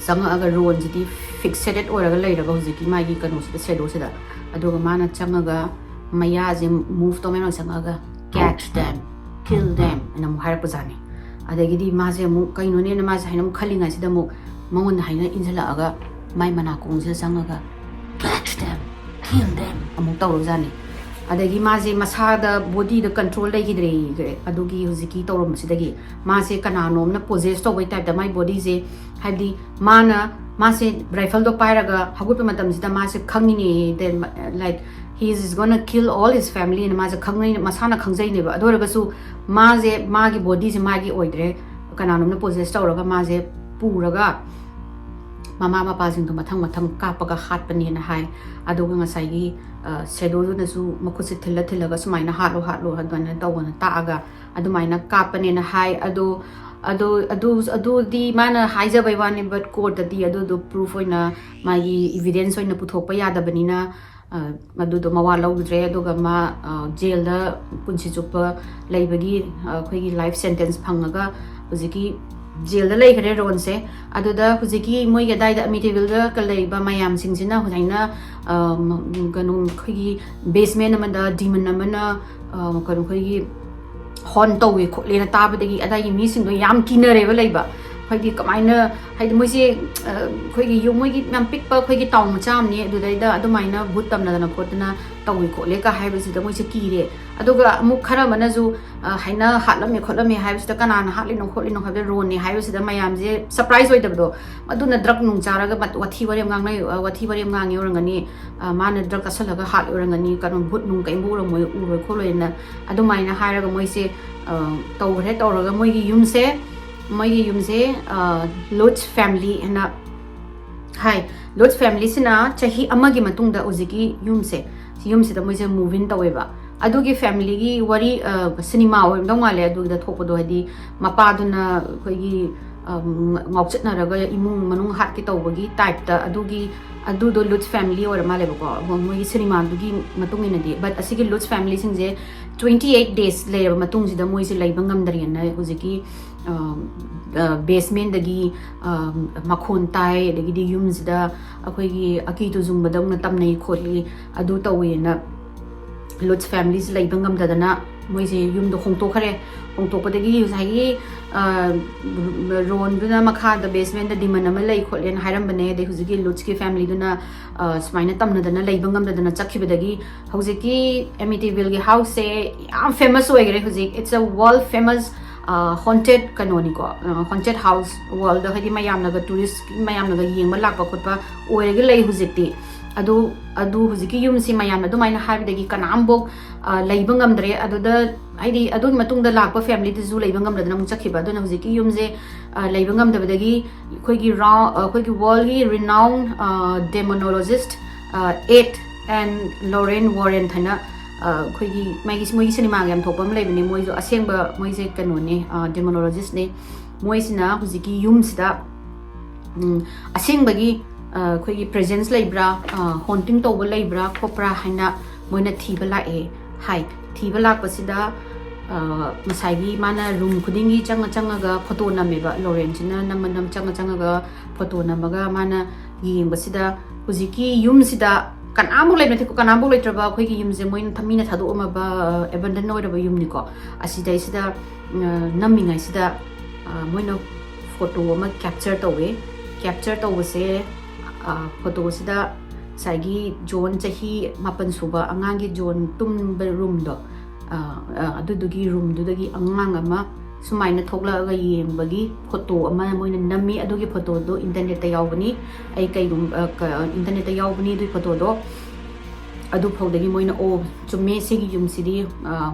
ꯆꯪꯉꯛꯑꯒ ꯔꯣꯟꯁꯤꯗꯤ ꯐꯤꯛꯁꯦꯇꯦꯠ ꯑꯣꯏꯔꯒ ꯂꯩꯔꯕ ꯍꯧꯖꯤꯛꯀꯤ ꯃꯥꯒꯤ ꯀꯩꯅꯣꯁꯤꯗ, ꯁꯦꯗꯣꯁꯤꯗ꯫ ꯑꯗꯨꯒ ꯃꯥꯅ ꯆꯪꯉꯒ ꯃꯌꯥꯁꯦ ꯃꯨꯚ ꯇꯧꯃꯦꯟ ꯆꯪꯉꯒ "Catch them, kill them" ꯑꯅ ꯑꯃꯨꯛ ꯍꯥꯏꯔꯛꯄꯖꯥꯠꯅꯤ꯫ ꯑꯗꯒꯤꯗꯤ ꯃꯥꯁꯦ ꯑꯃꯨꯛ ꯀꯩꯅꯣꯅꯦꯅ ꯃꯥꯁꯦ ꯍꯥꯏꯅ ꯑꯃꯨꯛ ꯈꯜꯂꯤꯉꯩꯁꯤꯗ ꯑꯃꯨꯛ ꯃꯉꯣꯟꯗ ꯍꯥꯏꯅ ꯏꯟꯁꯤꯜꯂꯛꯑꯒ ꯃꯥꯏ ꯃꯅꯥꯀꯣꯡꯁꯤꯗ ꯆꯪꯉꯒ "Catch them, kill them" ꯑꯃꯨꯛ ꯇꯧꯔꯕꯖꯥꯠꯅꯤ꯫ ꯑꯗꯒꯤ ꯃꯥꯁꯦ ꯃꯁꯥꯗ ꯕꯣꯗꯤꯗ ꯀꯟꯇ꯭ꯔꯣꯜ ꯂꯩꯈꯤꯗ꯭ꯔꯦ꯫ ꯑꯗꯨꯒꯤ ꯍꯧꯖꯤꯛꯀꯤ ꯇꯧꯔꯝꯕꯁꯤꯗꯒꯤ ꯃꯥꯁꯦ ꯀꯅꯥꯅꯣꯝꯅ ꯄꯣꯖꯦꯁ ꯇꯧꯕꯩ ꯇꯥꯏꯞꯇ ꯃꯥꯏ ꯕꯣꯗꯤꯁꯦ, ꯍꯥꯏꯕꯗꯤ ꯃꯥꯅ ꯃꯥꯁꯦ ꯔꯥꯏꯐꯜꯗꯣ ꯄꯥꯏꯔꯒ ꯍꯧꯒꯠꯄ ꯃꯇꯝꯁꯤꯗ ꯃꯥꯁꯦ ꯈꯪꯉꯤꯅꯦ, then, like, he is gonna kill all his family ꯅ ꯃꯥꯁꯦ ꯈꯪꯅꯩ, ꯃꯁꯥꯅ ꯈꯪꯖꯩꯅꯦꯕ꯫ ꯑꯗꯨ ꯑꯣꯏꯔꯒꯁꯨ ꯃꯥꯁꯦ, ꯃꯥꯒꯤ ꯕꯣꯗꯤꯁꯦ ꯃꯥꯒꯤ ꯑꯣꯏꯗ꯭ꯔꯦ, ꯀꯅꯥꯅꯣꯝꯅ ꯄꯣꯖꯦꯁ ꯇꯧꯔꯒ ꯃꯥꯁꯦ ꯄꯨꯔꯒ ꯃꯃꯥ ꯃꯄꯥꯁꯤꯡꯗꯣ ꯃꯊꯪ ꯃꯊꯪ ꯀꯥꯞꯄꯒ ꯍꯥꯠꯄꯅꯦꯅ ꯍꯥꯏ꯫ ꯑꯗꯨꯒ ꯉꯁꯥꯏꯒꯤ ꯁꯦꯗꯣꯗꯨꯅꯁꯨ ꯃꯈꯨꯠꯁꯦ ꯊꯤꯜꯂ ꯊꯤꯜꯂꯒ ꯁꯨꯃꯥꯏꯅ ꯍꯥꯠꯂꯣ ꯍꯥꯠꯂꯣ ꯑꯗꯨꯃꯥꯏꯅ ꯇꯧꯕꯅ ꯇꯥꯛꯑꯒ ꯑꯗꯨꯃꯥꯏꯅ ꯀꯥꯞꯄꯅꯦꯅ ꯍꯥꯏ꯫ ꯑꯗꯣ ꯑꯗꯣ ꯑꯗꯨ ꯑꯗꯨꯗꯤ ꯃꯥꯅ ꯍꯥꯏꯖꯕꯩ ꯋꯥꯅꯤ, ꯕꯠ ꯀꯣꯔꯠꯇꯗꯤ ꯑꯗꯨꯗꯣ ꯄ꯭ꯔꯨꯐ ꯑꯣꯏꯅ, ꯃꯥꯒꯤ ꯏꯚꯤꯗꯦꯟꯁ ꯑꯣꯏꯅ ꯄꯨꯊꯣꯛꯄ ꯌꯥꯗꯕꯅꯤꯅ, ꯑ, ꯑꯗꯨꯗꯣ ꯃꯋꯥ ꯂꯧꯗ꯭ꯔꯦ꯫ ꯑꯗꯨꯒ ꯃꯥ, ꯑ, ꯖꯦꯜꯗ ꯄꯨꯟꯁꯤ ꯆꯨꯞꯄ ꯂꯩꯕꯒꯤ, ꯑ, ꯑꯩꯈꯣꯏꯒꯤ ꯂꯥꯏꯐ ꯁꯦꯟꯇꯦꯟꯁ ꯐꯪꯉꯒ ꯍꯧꯖꯤꯛꯀꯤ ꯖꯦꯜꯗ ꯂꯩꯈ꯭ꯔꯦ ꯔꯣꯟꯁꯦ꯫ ꯑꯗꯨꯗ ꯍꯧꯖꯤꯛꯀꯤ ꯃꯣꯏꯒꯤ ꯑꯗꯥꯏꯗ ꯑꯃꯤꯇꯤꯚꯤꯜꯗ ꯂꯩꯕ ꯃꯌꯥꯝꯁꯤꯡꯁꯤꯅ ꯍꯧꯖꯤꯛꯅ, ꯑ, ꯀꯩꯅꯣ, ꯑꯩꯈꯣꯏꯒꯤ ꯕꯦꯁꯃꯦꯟ ꯑꯃꯗ ꯗꯤꯃꯟ ꯑꯃꯅ, ꯑ, ꯀꯩꯅꯣ, ꯑꯩꯈꯣꯏꯒꯤ ꯍꯣꯟ ꯇꯧꯋꯦ ꯈꯣꯠꯂꯦꯅ ꯇꯥꯕꯗꯒꯤ ꯑꯗꯥꯏꯒꯤ ꯃꯤꯁꯤꯡꯗꯣ ꯌꯥꯝ ꯀꯤꯅꯔꯦꯕ ꯂꯩꯕ꯫ ꯍꯥꯏꯗꯤ ꯀꯃꯥꯏꯅ, ꯍꯥꯏꯗꯤ ꯃꯣꯏꯁꯦ, ꯑ, ꯑꯩꯈꯣꯏꯒꯤ ꯌꯨꯝ, ꯃꯣꯏꯒꯤ ꯌꯥꯝ ꯄꯤꯛꯄ ꯑꯩꯈꯣꯏꯒꯤ ꯇꯥꯎꯟ ꯃꯆꯥ ꯑꯃꯅꯤ, ꯑꯗꯨꯗꯩꯗ ꯑꯗꯨꯃꯥꯏꯅ ꯚꯨꯠ ꯇꯝꯅꯗꯅ ꯈꯣꯠꯇꯅ ꯇꯧꯏ ꯈꯣꯠꯂꯦ ꯀ ꯍꯥꯏꯕꯁꯤꯗ ꯃꯣꯏꯁꯦ ꯀꯤꯔꯦ꯫ ꯑꯗꯨꯒ ꯑꯃꯨꯛ ꯈꯔ ꯑꯃꯅꯁꯨ, ꯑ, ꯍꯥꯏꯅ ꯍꯥꯠꯂꯝꯃꯦ ꯈꯣꯠꯂꯝꯃꯦ ꯍꯥꯏꯕꯁꯤꯗ ꯀꯅꯥꯅ ꯍꯥꯠꯂꯤꯅꯣ ꯈꯣꯠꯂꯤꯅꯣ ꯍꯥꯏꯕꯗ ꯔꯣꯟꯅꯦ ꯍꯥꯏꯕꯁꯤꯗ ꯃꯌꯥꯝꯁꯦ ꯁꯔꯄ꯭ꯔꯥꯏꯁ ꯑꯣꯏꯗꯕꯗꯣ, ꯑꯗꯨꯅ ꯗ꯭ꯔꯒ ꯅꯨꯡ ꯆꯥꯔꯒ ꯃꯠ-, ꯋꯥꯊꯤ ꯋꯥꯔꯦꯝ ꯉꯥꯡꯅꯩ, ꯑ, ꯋꯥꯊꯤ ꯋꯥꯔꯦꯝ ꯉꯥꯡꯉꯤ ꯑꯣꯏꯔꯝꯒꯅꯤ, ꯑ, ꯃꯥꯅ ꯗ꯭ꯔꯒ ꯆꯥꯁꯜꯂꯒ ꯍꯥꯠꯂꯤ ꯑꯣꯏꯔꯝꯒꯅꯤ, ꯀꯩꯅꯣ, ꯚꯨꯠ ꯅꯨꯡ ꯀꯩꯝ ꯎꯔꯝꯃꯣꯏ, ꯎꯔꯣꯏ ꯈꯣꯠꯂꯣꯏꯅ ꯑꯗꯨꯃꯥꯏꯅ ꯍꯥꯏꯔꯒ ꯃꯣꯏꯁꯦ, ꯑ, ꯇꯧꯈ꯭ꯔꯦ꯫ ꯇꯧꯔꯒ ꯃꯣꯏꯒꯤ ꯌꯨꯝꯁꯦ, ꯃꯣꯏꯒꯤ ꯌꯨꯝꯁꯦ, ꯑ, ꯂꯨꯠꯁ ꯐꯦꯃꯤꯂꯤ ꯍꯥꯏꯅ ꯍꯥꯏ꯫ ꯂꯨꯠꯁ ꯐꯦꯃꯤꯂꯤꯁꯤꯅ ꯆꯍꯤ ꯑꯃꯒꯤ ꯃꯇꯨꯡꯗ ꯍꯧꯖꯤꯛꯀꯤ ꯌꯨꯝꯁꯦ, ꯌꯨꯝꯁꯤꯗ ꯃꯣꯏꯁꯦ ꯃꯨꯚ ꯏꯟ ꯇꯧꯋꯦꯕ꯫ ꯑꯗꯨꯒꯤ ꯐꯦꯃꯤꯂꯤꯒꯤ ꯋꯥꯔꯤ, ꯑ, ꯁꯤꯅꯦꯃꯥ ꯑꯣꯏꯔꯝꯗꯧ ꯃꯥꯜꯂꯦ ꯑꯗꯨꯒꯤꯗ ꯊꯣꯛꯄꯗꯣ, ꯍꯥꯏꯗꯤ ꯃꯄꯥꯗꯨꯅ ꯑꯩꯈꯣꯏꯒꯤ, ꯑꯝ, ꯉꯥꯎꯆꯠꯅꯔꯒ ꯏꯃꯨꯡ ꯃꯅꯨꯡ ꯍꯥꯠꯀꯦ ꯇꯧꯕꯒꯤ ꯇꯥꯏꯞꯇ, ꯑꯗꯨꯒꯤ, ꯑꯗꯨꯗꯣ ꯂꯨꯠꯁ ꯐꯦꯃꯤꯂꯤ ꯑꯣꯏꯔ ꯃꯥꯜꯂꯦꯕꯀꯣ, ꯃꯣꯏꯒꯤ ꯁꯤꯅꯦꯃꯥꯗꯨꯒꯤ ꯃꯇꯨꯡ ꯏꯟꯅꯗꯤ꯫ ꯕꯠ ꯑꯁꯤꯒꯤ ꯂꯨꯠꯁ ꯐꯦꯃꯤꯂꯤꯁꯤꯡꯁꯦ twenty eight days ꯂꯩꯔꯕ ꯃꯇꯨꯡꯁꯤꯗ ꯃꯣꯏꯁꯦ ꯂꯩꯕ ꯉꯝꯗ꯭ꯔꯦꯅ ꯍꯧꯖꯤꯛꯀꯤ, ꯑꯝ, ꯑ, ꯕꯦꯁꯃꯦꯟꯗꯒꯤ, ꯑꯝ, ꯃꯈꯣꯟ ꯇꯥꯏ, ꯑꯗꯒꯤꯗꯤ ꯌꯨꯝꯁꯤꯗ ꯑꯩꯈꯣꯏꯒꯤ ꯑꯀꯤ ꯇꯨꯖꯨꯡꯕꯗꯧꯅ ꯇꯝꯅꯩ ꯈꯣꯠꯂꯤ, ꯑꯗꯨ ꯇꯧꯋꯦꯅ ꯂꯨꯠꯁ ꯐꯦꯃꯤꯂꯤꯁꯦ ꯂꯩꯕ ꯉꯝꯗꯗꯅ ꯃꯣꯏꯁꯦ ꯌꯨꯝꯗꯣ ꯍꯣꯡꯇꯣꯛꯈ꯭ꯔꯦ꯫ ꯍꯣꯡꯇꯣꯛꯄꯗꯒꯤ ꯉꯁꯥꯏꯒꯤ ꯔꯣꯟꯗꯨꯅ ꯃꯈꯥꯗ ꯕꯦꯁꯃꯦꯟꯗ ꯗꯤꯃꯟ ꯑꯃ ꯂꯩ ꯈꯣꯠꯂꯦꯅ ꯍꯥꯏꯔꯝꯕꯅꯦ꯫ ꯑꯗꯩ ꯍꯧꯖꯤꯛꯀꯤ ꯂꯨꯠꯁꯀꯤ ꯐꯦꯃꯤꯂꯤꯗꯨꯅ ꯁꯨꯃꯥꯏꯅ ꯇꯝꯅꯗꯅ ꯂꯩꯕ ꯉꯝꯗꯗꯅ ꯆꯠꯈꯤꯕꯗꯒꯤ ꯍꯧꯖꯤꯛꯀꯤ ꯑꯦꯃꯤꯇꯤꯚꯤꯜꯒꯤ ꯍꯥꯎꯁꯁꯦ ꯌꯥꯝ ꯐꯦꯃꯁ ꯑꯣꯏꯈ꯭ꯔꯦ꯫ ꯍꯧꯖꯤꯛ it's a world famous haunted ꯀꯩꯅꯣꯅꯤꯀꯣ, ꯍꯣꯟꯇꯦꯠ ꯍꯥꯎꯁ꯫ ꯋꯥꯔꯜꯗ ꯍꯥꯏꯗꯤ ꯃꯌꯥꯝꯅꯒ ꯇꯨꯔꯤꯁ ꯃꯌꯥꯝꯅꯒ ꯌꯦꯡꯕ ꯂꯥꯛꯄ ꯈꯣꯠꯄ ꯑꯣꯏꯔꯒ ꯂꯩ ꯍꯧꯖꯤꯛꯇꯤ꯫ ꯑꯗꯨ ꯑꯗꯨ ꯍꯧꯖꯤꯛꯀꯤ ꯌꯨꯝꯁꯤ ꯃꯌꯥꯝꯅ ꯑꯗꯨꯃꯥꯏꯅ ꯍꯥꯏꯕꯗꯒꯤ ꯀꯅꯥꯝꯐꯧ ꯂꯩꯕ ꯉꯝꯗ꯭ꯔꯦ꯫ ꯑꯗꯨꯗ ꯍꯥꯏꯗꯤ ꯑꯗꯨꯒꯤ ꯃꯇꯨꯡꯗ ꯂꯥꯛꯄ ꯐꯦꯃꯤꯂꯤꯗꯨꯁꯨ ꯂꯩꯕ ꯉꯝꯗꯗꯅ ꯑꯃꯨꯛ ꯆꯠꯈꯤꯕ꯫ ꯑꯗꯨꯅ ꯍꯧꯖꯤꯛꯀꯤ ꯌꯨꯝꯁꯦ ꯂꯩꯕ ꯉꯝꯗꯕꯗꯒꯤ ꯑꯩꯈꯣꯏꯒꯤ ꯔꯥꯎ ꯑꯩꯈꯣꯏꯒꯤ ꯋꯥꯔꯜꯒꯤ ꯔꯤꯅꯥꯎꯟ ꯗꯦꯃꯣꯅꯣꯂꯣꯖꯤꯁ ꯑꯦꯠ ꯑꯦꯟ ꯂꯣꯔꯦꯟ ꯋꯥꯔꯦꯟ ꯍꯥꯏꯅ ꯑꯩꯈꯣꯏꯒꯤ ꯃꯥꯒꯤ ꯃꯣꯏꯒꯤ ꯁꯤꯅꯦꯃꯥꯒ ꯌꯥꯝ ꯊꯣꯛꯄ ꯑꯃ ꯂꯩꯕꯅꯦ꯫ ꯃꯣꯏꯁꯨ ꯑꯁꯦꯡꯕ ꯃꯣꯏꯁꯦ ꯀꯩꯅꯣꯅꯦ, ꯗꯦꯃꯣꯅꯣꯂꯣꯖꯤꯁꯅꯦ꯫ ꯃꯣꯏꯁꯤꯅ ꯍꯧꯖꯤꯛꯀꯤ ꯌꯨꯝꯁꯤꯗ ꯑꯁꯦꯡꯕꯒꯤ ꯑꯩꯈꯣꯏꯒꯤ ꯄ꯭ꯔꯦꯖꯦꯟꯁ ꯂꯩꯕ꯭ꯔꯥ, ꯍꯣꯟꯇꯤꯡ ꯇꯧꯕ ꯂꯩꯕ꯭ꯔꯥ ꯈꯣꯠꯄ꯭ꯔꯥ ꯍꯥꯏꯅ ꯃꯣꯏꯅ ꯊꯤꯕ ꯂꯥꯛꯑꯦ ꯍꯥꯏ꯫ ꯊꯤꯕ ꯂꯥꯛꯄꯁꯤꯗ ꯉꯁꯥꯏꯒꯤ ꯃꯥꯅ ꯔꯨꯝ ꯈꯨꯗꯤꯡꯒꯤ ꯆꯪꯉ ꯆꯪꯉꯒ ꯐꯣꯇꯣ ꯅꯝꯃꯦꯕ꯫ ꯂꯣꯔꯦꯟꯁꯤꯅ ꯅꯝꯃ ꯅꯝ ꯆꯪꯉ ꯆꯪꯉꯒ ꯐꯣꯇꯣ ꯅꯝꯃꯒ ꯃꯥꯅ ꯌꯦꯡꯕꯁꯤꯗ ꯍꯧꯖꯤꯛꯀꯤ ꯌꯨꯝꯁꯤꯗ ꯀꯅꯥꯝꯐꯥꯎ ꯂꯩꯕ ꯅꯠꯇꯦꯀꯣ꯫ ꯀꯅꯥꯝꯐꯥꯎ ꯂꯩꯇ꯭ꯔꯕ ꯑꯩꯈꯣꯏꯒꯤ ꯌꯨꯝꯁꯦ ꯃꯣꯏꯅ ꯊ- ꯃꯤꯅ ꯊꯥꯗꯣꯛꯑꯝꯃꯕ ꯑꯦꯕꯟꯗꯟ ꯑꯣꯏꯔꯕ ꯌꯨꯝꯅꯤꯀꯣ꯫ ꯑꯁꯤꯗꯩꯁꯤꯗ ꯅꯝꯃꯤꯉꯩꯁꯤꯗ ꯃꯣꯏꯅ ꯐꯣꯇꯣ ꯑꯃ ꯀꯦꯞꯆꯔ ꯇꯧꯋꯦ꯫ ꯀꯦꯞꯆꯔ ꯇꯧꯕꯁꯦ ꯐꯣꯇꯣꯁꯤꯗ ꯉꯁꯥꯏꯒꯤ ꯖꯣꯟ ꯆꯍꯤ ꯃꯥꯄꯟ ꯁꯨꯕ ꯑꯉꯥꯡꯒꯤ ꯖꯣꯟ ꯇꯨꯝꯕ ꯔꯨꯝꯗꯣ, ꯑꯗꯨꯗꯨꯒꯤ ꯔꯨꯝꯗꯨꯗꯒꯤ ꯑꯉꯥꯡ ꯑꯃ ꯁꯨꯃꯥꯏꯅ ꯊꯣꯛꯂꯛꯑꯒ ꯌꯦꯡꯕꯒꯤ ꯐꯣꯇꯣ ꯑꯃ ꯃꯣꯏꯅ ꯅꯝꯃꯤ꯫ ꯑꯗꯨꯒꯤ ꯐꯣꯇꯣꯗꯣ ꯏꯟꯇꯔꯅꯦꯠꯇ ꯌꯥꯎꯕꯅꯤ꯫ ꯑꯩ ꯀꯩꯒꯨꯝꯕ ꯏꯟꯇꯔꯅꯦꯠꯇ ꯌꯥꯎꯕꯅꯤ ꯑꯗꯨꯒꯤ ꯐꯣꯇꯣꯗꯣ꯫ ꯑꯗꯨꯐꯥꯎꯗꯒꯤ ꯃꯣꯏꯅ ꯑꯣ ꯆꯨꯝꯃꯦ, ꯁꯤꯒꯤ ꯌꯨꯝꯁꯤꯗꯤ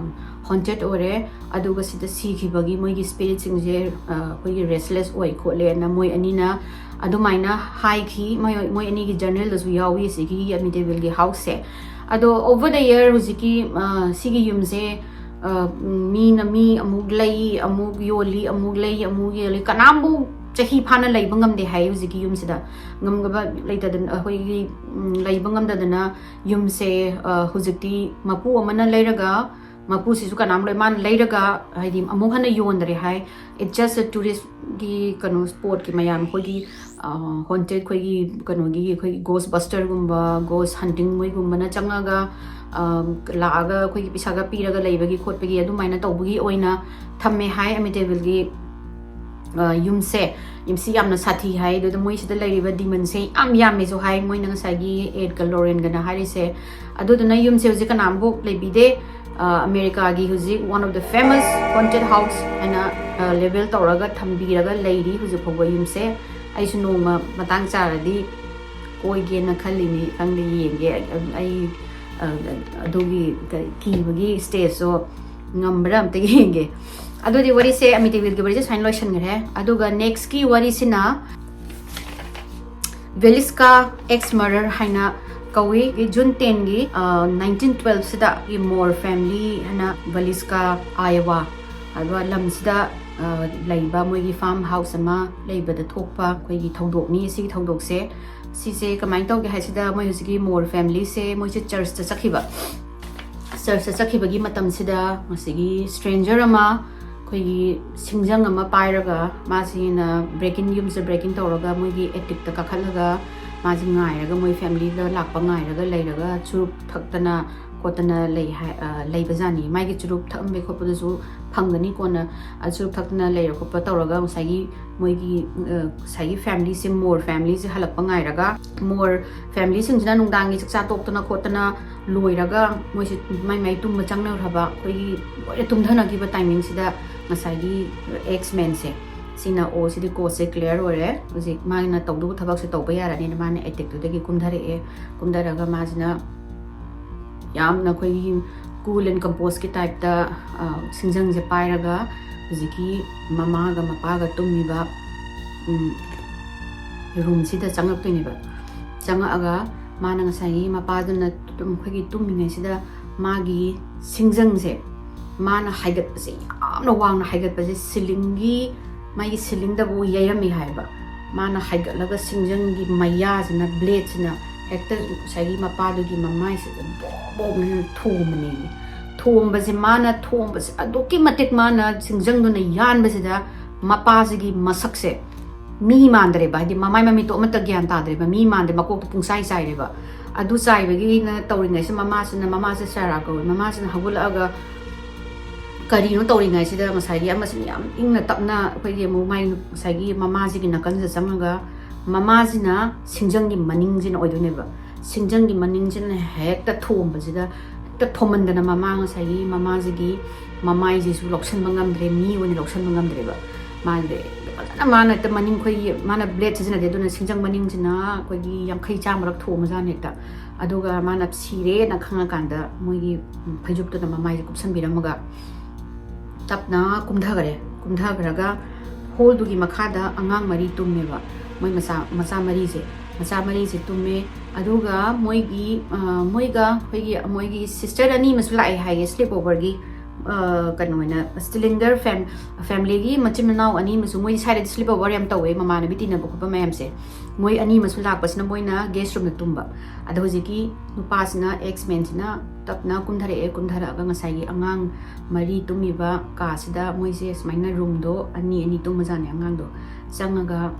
ꯍꯣꯟꯇꯦꯠ ꯑꯣꯏꯔꯦ, ꯑꯗꯨꯒ ꯁꯤꯗ ꯁꯤꯈꯤꯕꯒꯤ ꯃꯣꯏꯒꯤ ꯁ꯭ꯄꯤꯔꯤꯠꯁꯤꯡꯁꯦ ꯑꯩꯈꯣꯏꯒꯤ ꯔꯦꯁꯂꯦꯁ ꯑꯣꯏ ꯈꯣꯠꯂꯦꯅ ꯃꯣꯏ ꯑꯅꯤꯅ ꯑꯗꯨꯃꯥꯏꯅ ꯍꯥꯏꯈꯤ꯫ ꯃꯣꯏ ꯃꯣꯏ ꯑꯅꯤꯒꯤ ꯖꯔꯅꯦꯜꯗꯁꯨ ꯌꯥꯎꯏ ꯁꯤꯒꯤ ꯑꯦꯃꯤꯇꯦꯕꯤꯜꯒꯤ ꯍꯥꯎꯁꯁꯦ꯫ ꯑꯗꯣ ꯑꯣꯚꯔ ꯗ ꯌꯔ ꯍꯧꯖꯤꯛꯀꯤ ꯁꯤꯒꯤ ꯌꯨꯝꯁꯦ ꯃꯤꯅ ꯃꯤ ꯑꯃꯨꯛ ꯂꯩ, ꯑꯃꯨꯛ ꯌꯣꯜꯂꯤ, ꯑꯃꯨꯛ ꯂꯩ, ꯑꯃꯨꯛ ꯌꯣꯜꯂꯤ, ꯀꯅꯥꯝꯕꯨ ꯆꯍꯤ ꯐꯥꯅ ꯂꯩꯕ ꯉꯝꯗꯦ ꯍꯥꯏ ꯍꯧꯖꯤꯛꯀꯤ ꯌꯨꯝꯁꯤꯗ꯫ ꯉꯝꯒꯕ ꯂꯩꯇꯗꯅ ꯑꯩꯈꯣꯏꯒꯤ ꯂꯩꯕ ꯉꯝꯗꯗꯅ ꯌꯨꯝꯁꯦ ꯍꯧꯖꯤꯛꯇꯤ ꯃꯄꯨ ꯑꯃꯅ ꯂꯩꯔꯒ ꯃꯄꯨꯁꯤꯁꯨ ꯀꯅꯥꯝ ꯂꯩ, ꯃꯥꯅ ꯂꯩꯔꯒ ꯍꯥꯏꯗꯤ ꯑꯃꯨꯛ ꯍꯟꯅ ꯌꯣꯟꯗꯔꯦ ꯍꯥꯏ꯫ It's just a touristꯀꯤ ꯀꯩꯅꯣ spotꯀꯤ ꯃꯌꯥꯝ ꯑꯩꯈꯣꯏꯒꯤ ꯍꯣꯟꯇꯦꯠ ꯑꯩꯈꯣꯏꯒꯤ ꯀꯩꯅꯣꯒꯤ ꯑꯩꯈꯣꯏꯒꯤ ghostbusterꯒꯨꯝꯕ ghost hunting ꯃꯣꯏꯒꯨꯝꯕꯅ ꯆꯪꯉꯒ ꯂꯥꯛꯑꯒ ꯑꯩꯈꯣꯏꯒꯤ ꯄꯩꯁꯥꯒ ꯄꯤꯔꯒ ꯂꯩꯕꯒꯤ ꯈꯣꯠꯄꯒꯤ ꯑꯗꯨꯃꯥꯏꯅ ꯇꯧꯕꯒꯤ ꯑꯣꯏꯅ ꯊꯝꯃꯦ ꯍꯥꯏ ꯑꯃꯤꯇꯦꯕꯤꯜꯒꯤ ꯌꯨꯝꯁꯦ꯫ ꯌꯨꯝꯁꯤ ꯌꯥꯝꯅ ꯁꯥꯊꯤ ꯍꯥꯏ꯫ ꯑꯗꯨꯗ ꯃꯣꯏꯁꯤꯗ ꯂꯩꯔꯤꯕ demonꯁꯦ ꯌꯥꯝ ꯌꯥꯝꯃꯦꯁꯨ ꯍꯥꯏ, ꯃꯣꯏꯅ ꯉꯁꯥꯏꯒꯤ ꯑꯦꯗꯀ ꯂꯣꯔꯦꯟꯒꯅ ꯍꯥꯏꯔꯤꯁꯦ꯫ ꯑꯗꯨꯗꯨꯅ ꯌꯨꯝꯁꯦ ꯍꯧꯖꯤꯛ ꯀꯅꯥꯝꯐꯥꯎ ꯂꯩꯕꯤꯗꯦ꯫ ꯑꯃꯦꯔꯤꯀꯥꯒꯤ ꯍꯧꯖꯤꯛ one of the famous haunted house ꯍꯥꯏꯅ ꯂꯦꯕꯦꯜ ꯇꯧꯔꯒ ꯊꯝꯕꯤꯔꯒ ꯂꯩꯔꯤ ꯍꯧꯖꯤꯛ ꯐꯥꯎꯕ ꯌꯨꯝꯁꯦ꯫ ꯑꯩꯁꯨ ꯅꯣꯡꯃ ꯃꯇꯥꯡ ꯆꯥꯔꯗꯤ ꯀꯣꯏꯒꯦꯅ ꯈꯜꯂꯤꯅꯤ, ꯈꯪꯗꯦ, ꯌꯦꯡꯒꯦ꯫ ꯑꯩ ꯑꯗꯨꯒꯤ ꯀꯤꯕꯒꯤ stageꯇꯣ ꯉꯝꯕ꯭ꯔꯥ ꯑꯝꯇ ꯌꯦꯡꯒꯦ꯫ ꯑꯗꯨꯗꯤ ꯋꯥꯔꯤꯁꯦ, ꯑꯃꯤꯇꯦꯕꯤꯜꯒꯤ ꯋꯥꯔꯤꯁꯦ ꯁꯨꯃꯥꯏꯅ ꯂꯣꯏꯁꯤꯟꯈ꯭ꯔꯦ꯫ ꯑꯗꯨꯒ nextꯀꯤ ꯋꯥꯔꯤꯁꯤꯅ ꯚꯦꯂꯤꯁꯀꯥ ꯑꯦꯛꯁ ꯃꯔꯔ ꯍꯥꯏꯅ ꯀꯧꯏ꯫ ꯖꯨꯟ tenꯒꯤ nineteen twelveꯁꯤꯗ ꯃꯣꯔ family ꯍꯥꯏꯅ ꯚꯦꯂꯤꯁꯀꯥ, ꯑꯥꯏꯑꯣꯋꯥ ꯍꯥꯏꯕ ꯂꯝꯁꯤꯗ ꯂꯩꯕ ꯃꯣꯏꯒꯤ farm house ꯑꯃ ꯂꯩꯕꯗ ꯊꯣꯛꯄ ꯑꯩꯈꯣꯏꯒꯤ ꯊꯧꯗꯣꯛꯅꯤ꯫ ꯁꯤꯒꯤ ꯊꯧꯗꯣꯛꯁꯦ, ꯁꯤꯁꯦ ꯀꯃꯥꯏꯅ ꯇꯧꯒꯦ ꯍꯥꯏꯁꯤꯗ, ꯃꯣꯏ ꯍꯧꯖꯤꯛꯀꯤ ꯃꯣꯔ familyꯁꯦ, ꯃꯣꯏꯁꯦ churchꯇ ꯆꯠꯈꯤꯕ꯫ Churchꯇ ꯆꯠꯈꯤꯕꯒꯤ ꯃꯇꯝꯁꯤꯗ ꯉꯁꯥꯏꯒꯤ stranger ꯑꯃ ꯑꯩꯈꯣꯏꯒꯤ ꯁꯤꯡꯖꯪ ꯑꯃ ꯄꯥꯏꯔꯒ ꯃꯥꯁꯤꯅ break in, ꯌꯨꯝꯁꯤꯗ break in ꯇꯧꯔꯒ ꯃꯣꯏꯒꯤ atticꯇ ꯀꯥꯈꯠꯂꯒ ꯃꯥꯁꯤ ꯉꯥꯏꯔꯒ, ꯃꯣꯏ familyꯗ ꯂꯥꯛꯄ ꯉꯥꯏꯔꯒ ꯂꯩꯔꯒ ꯆꯨꯔꯨꯞ ꯊꯛꯇꯅ ꯈꯣꯠꯇꯅ ꯂꯩ ꯍꯥꯏ, ꯂꯩꯕꯖꯥꯠꯅꯤ꯫ ꯃꯥꯒꯤ ꯆꯨꯔꯨꯞ ꯊꯛꯑꯝꯕꯩ ꯈꯣꯠꯄꯗꯨꯁꯨ ꯐꯪꯒꯅꯤ ꯀꯣꯟꯅ꯫ ꯆꯨꯔꯨꯞ ꯊꯛꯇꯅ ꯂꯩꯔ ꯈꯣꯠꯄ ꯇꯧꯔꯒ ꯉꯁꯥꯏꯒꯤ ꯃꯣꯏꯒꯤ ꯉꯁꯥꯏꯒꯤ familyꯁꯦ, ꯃꯣꯔ familyꯁꯦ ꯍꯜꯂꯛꯄ ꯉꯥꯏꯔꯒ, ꯃꯣꯔ familyꯁꯤꯡꯁꯤꯅ ꯅꯨꯡꯗꯥꯡꯒꯤ ꯆꯥꯛꯆꯥ ꯇꯣꯛꯇꯅ ꯈꯣꯠꯇꯅ ꯂꯣꯏꯔꯒ ꯃꯣꯏꯁꯦ ꯃꯥꯏ ꯃꯥꯏ ꯇꯨꯝꯕ ꯆꯪꯅꯈ꯭ꯔꯕ, ꯑꯩꯈꯣꯏꯒꯤ ꯂꯣꯏꯅ ꯇꯨꯝꯊꯅꯈꯤꯕ timingꯁꯤꯗ ꯉꯁꯥꯏꯒꯤ ꯑꯦꯛꯁ ꯃꯦꯟꯁꯦ ꯁꯤꯅ, "ꯑꯣ, ꯁꯤꯗꯤ coastꯁꯦ clear ꯑꯣꯏꯔꯦ, ꯍꯧꯖꯤꯛ ꯃꯥꯅ ꯇꯧꯗꯧꯕ ꯊꯕꯛꯁꯦ ꯇꯧꯕ ꯌꯥꯔꯅꯤꯅ" ꯃꯥꯅ atticꯇꯨꯗꯒꯤ ꯀꯨꯝꯊꯔꯛꯑꯦ꯫ ꯀꯨꯝꯊꯔꯒ ꯃꯥꯁꯤꯅ ꯌꯥꯝꯅ ꯑꯩꯈꯣꯏꯒꯤ cool and composedꯀꯤ typeꯇ ꯁꯤꯡꯖꯪꯁꯦ ꯄꯥꯏꯔꯒ ꯍꯧꯖꯤꯛꯀꯤ ꯃꯃꯥꯒ ꯃꯄꯥꯒ ꯇꯨꯝꯃꯤꯕ roomꯁꯤꯗ ꯆꯪꯉꯛꯇꯣꯏꯅꯦꯕ꯫ ꯆꯪꯉꯛꯑꯒ ꯃꯥꯅ ꯉꯁꯥꯏꯒꯤ ꯃꯄꯥꯗꯨꯅ ꯑꯩꯈꯣꯏꯒꯤ ꯇꯨꯝꯃꯤꯉꯩꯁꯤꯗ ꯃꯥꯒꯤ ꯁꯤꯡꯖꯪꯁꯦ ꯃꯥꯅ ꯍꯥꯏꯒꯠꯄꯁꯦ, ꯌꯥꯝꯅ ꯋꯥꯡꯅ ꯍꯥꯏꯒꯠꯄꯁꯦ, ceilingꯒꯤ, ꯃꯥꯒꯤ ceilingꯗꯕꯨ ꯌꯩꯔꯝꯃꯤ ꯍꯥꯏꯕ꯫ ꯃꯥꯅ ꯍꯥꯏꯒꯠꯂꯒ ꯁꯤꯡꯖꯪꯒꯤ ꯃꯌꯥꯁꯤꯅ bladeꯁꯤꯅ ꯍꯦꯛꯇ ꯉꯁꯥꯏꯒꯤ ꯃꯄꯥꯗꯨꯒꯤ ꯃꯃꯥꯏꯁꯤꯗ ꯕꯣꯝ ꯕꯣꯝ ꯊꯣꯝꯕꯅꯦꯃꯤ꯫ ꯊꯣꯝꯕꯁꯦ, ꯃꯥꯅ ꯊꯣꯝꯕꯁꯦ ꯑꯗꯨꯛꯀꯤ ꯃꯇꯤꯛ ꯃꯥꯅ ꯁꯤꯡꯖꯪꯗꯨꯅ ꯌꯥꯟꯕꯁꯤꯗ ꯃꯄꯥꯁꯤꯒꯤ ꯃꯁꯛꯁꯦ ꯃꯤ ꯃꯥꯟꯗ꯭ꯔꯦꯕ, ꯍꯥꯏꯗꯤ ꯃꯃꯥꯏ ꯃꯃꯤꯠꯇꯣ ꯑꯃꯠꯇ ꯒ꯭ꯌꯥꯟ ꯇꯥꯗ꯭ꯔꯦꯕ, ꯃꯤ ꯃꯥꯟꯗ꯭ꯔꯦ, ꯃꯀꯣꯛꯇꯣ ꯄꯨꯡꯆꯥꯏ ꯆꯥꯏꯔꯦꯕ꯫ ꯑꯗꯨ ꯆꯥꯏꯕꯒꯤꯅ ꯇꯧꯔꯤꯉꯩꯁꯤꯗ ꯃꯃꯥꯁꯤꯅ, ꯃꯃꯥꯁꯦ ꯁꯥꯔꯥ ꯀꯧꯋꯦ, ꯃꯃꯥꯁꯤꯅ ꯍꯧꯒꯠꯂꯛꯑꯒ ꯀꯔꯤꯅꯣ ꯇꯧꯔꯤꯉꯩꯁꯤꯗ ꯉꯁꯥꯏꯒꯤ ꯑꯃꯁꯤꯅ ꯌꯥꯝ ꯏꯪꯅ ꯇꯞꯅ ꯑꯩꯈꯣꯏꯒꯤ ꯑꯃꯨꯛ ꯃꯥꯏ ꯉꯁꯥꯏꯒꯤ ꯃꯃꯥꯁꯤꯒꯤ ꯅꯥꯀꯟꯁꯤꯗ ꯆꯪꯉꯒ ꯃꯃꯥꯁꯤꯅ ꯁꯤꯡꯖꯪꯒꯤ ꯃꯅꯤꯡꯁꯤꯅ ꯑꯣꯏꯗꯣꯏꯅꯦꯕ꯫ ꯁꯤꯡꯖꯪꯒꯤ ꯃꯅꯤꯡꯁꯤꯅ ꯍꯦꯛꯇ ꯊꯣꯝꯕꯁꯤꯗ, ꯍꯦꯛꯇ ꯊꯣꯝꯃꯟꯗꯅ ꯃꯃꯥ ꯉꯁꯥꯏꯒꯤ ꯃꯃꯥꯁꯤꯒꯤ ꯃꯃꯥꯏꯁꯤꯁꯨ ꯂꯧꯁꯟꯕ ꯉꯝꯗ꯭ꯔꯦ, ꯃꯤ ꯑꯣꯏꯅ ꯂꯧꯁꯟꯕ ꯉꯝꯗ꯭ꯔꯦꯕ꯫ ꯃꯥꯁꯦ ꯐꯖꯅ, ꯃꯥꯅ ꯍꯦꯛꯇ ꯃꯅꯤꯡ, ꯑꯩꯈꯣꯏꯒꯤ ꯃꯥꯅ ꯕ꯭ꯂꯦꯗ ꯁꯤꯖꯤꯟꯅꯗꯦ, ꯑꯗꯨꯅ ꯁꯤꯡꯖꯪ ꯃꯅꯤꯡꯁꯤꯅ ꯑꯩꯈꯣꯏꯒꯤ ꯌꯥꯡꯈꯩ ꯆꯥꯝꯃꯔꯛ ꯊꯣꯝꯃꯖꯥꯠꯅꯤ ꯍꯦꯛꯇ꯫ ꯑꯗꯨꯒ ꯃꯥꯅ ꯁꯤꯔꯦꯅ ꯈꯪꯉꯀꯥꯟꯗ ꯃꯣꯏꯒꯤ ꯐꯩꯖꯨꯞꯇꯨꯅ ꯃꯃꯥꯏꯁꯦ ꯀꯨꯞꯁꯟꯕꯤꯔꯝꯃꯒ ꯇꯞꯅ ꯀꯨꯝꯊꯈꯔꯦ꯫ ꯀꯨꯝꯊꯈ꯭ꯔꯒ ꯍꯣꯜꯗꯨꯒꯤ ꯃꯈꯥꯗ ꯑꯉꯥꯡ ꯃꯔꯤ ꯇꯨꯝꯃꯦꯕ, ꯃꯣꯏ ꯃꯆꯥ, ꯃꯆꯥ ꯃꯔꯤꯁꯦ, ꯃꯆꯥ ꯃꯔꯤꯁꯦ ꯇꯨꯝꯃꯦ꯫ ꯑꯗꯨꯒ ꯃꯣꯏꯒꯤ, ꯑ, ꯃꯣꯏꯒ ꯑꯩꯈꯣꯏꯒꯤ, ꯃꯣꯏꯒꯤ ꯁꯤꯁꯇꯔ ꯑꯅꯤ ꯑꯃꯁꯨ ꯂꯥꯛꯑꯦ ꯍꯥꯏꯌꯦ ꯁ꯭ꯂꯤꯞ ꯑꯣꯚꯔꯒꯤ, ꯑ, ꯀꯩꯅꯣ ꯑꯣꯏꯅ, ꯁ꯭ꯇꯤꯂꯤꯡꯒꯔ ꯐꯦꯝ-, ꯐꯦꯃꯤꯂꯤꯒꯤ ꯃꯆꯤꯟ ꯃꯅꯥꯎ ꯑꯅꯤ ꯑꯃꯁꯨ, ꯃꯣꯏꯗꯤ ꯁ꯭ꯋꯥꯏꯗꯗꯤ ꯁ꯭ꯂꯤꯞ ꯑꯣꯚꯔ ꯌꯥꯝ ꯇꯧꯋꯦ, ꯃꯃꯥꯟꯅꯕꯤ ꯇꯤꯟꯅꯕ ꯈꯣꯠꯄ ꯃꯌꯥꯝꯁꯦ꯫ ꯃꯣꯏ ꯑꯅꯤ ꯑꯃꯁꯨ ꯂꯥꯛꯄꯁꯤꯅ ꯃꯣꯏꯅ ꯒꯦꯁ ꯔꯨꯝꯗ ꯇꯨꯝꯕ꯫ ꯑꯗꯣ ꯍꯧꯖꯤꯛꯀꯤ ꯅꯨꯄꯥꯁꯤꯅ, ꯑꯦꯛꯁ ꯃꯦꯟꯁꯤꯅ ꯇꯞꯅ ꯀꯨꯝꯊꯔꯛꯑꯦ꯫ ꯀꯨꯝꯊꯔꯛꯑꯒ ꯉꯁꯥꯏꯒꯤ ꯑꯉꯥꯡ ꯃꯔꯤ ꯇꯨꯝꯃꯤꯕ ꯀꯥꯁꯤꯗ ꯃꯣꯏꯁꯦ ꯁꯨꯃꯥꯏꯅ ꯔꯨꯝꯗꯣ ꯑꯅꯤ ꯑꯅꯤ ꯇꯨꯝꯕꯖꯥꯠꯅꯦ ꯑꯉꯥꯡꯗꯣ꯫ ꯆꯪꯉꯒ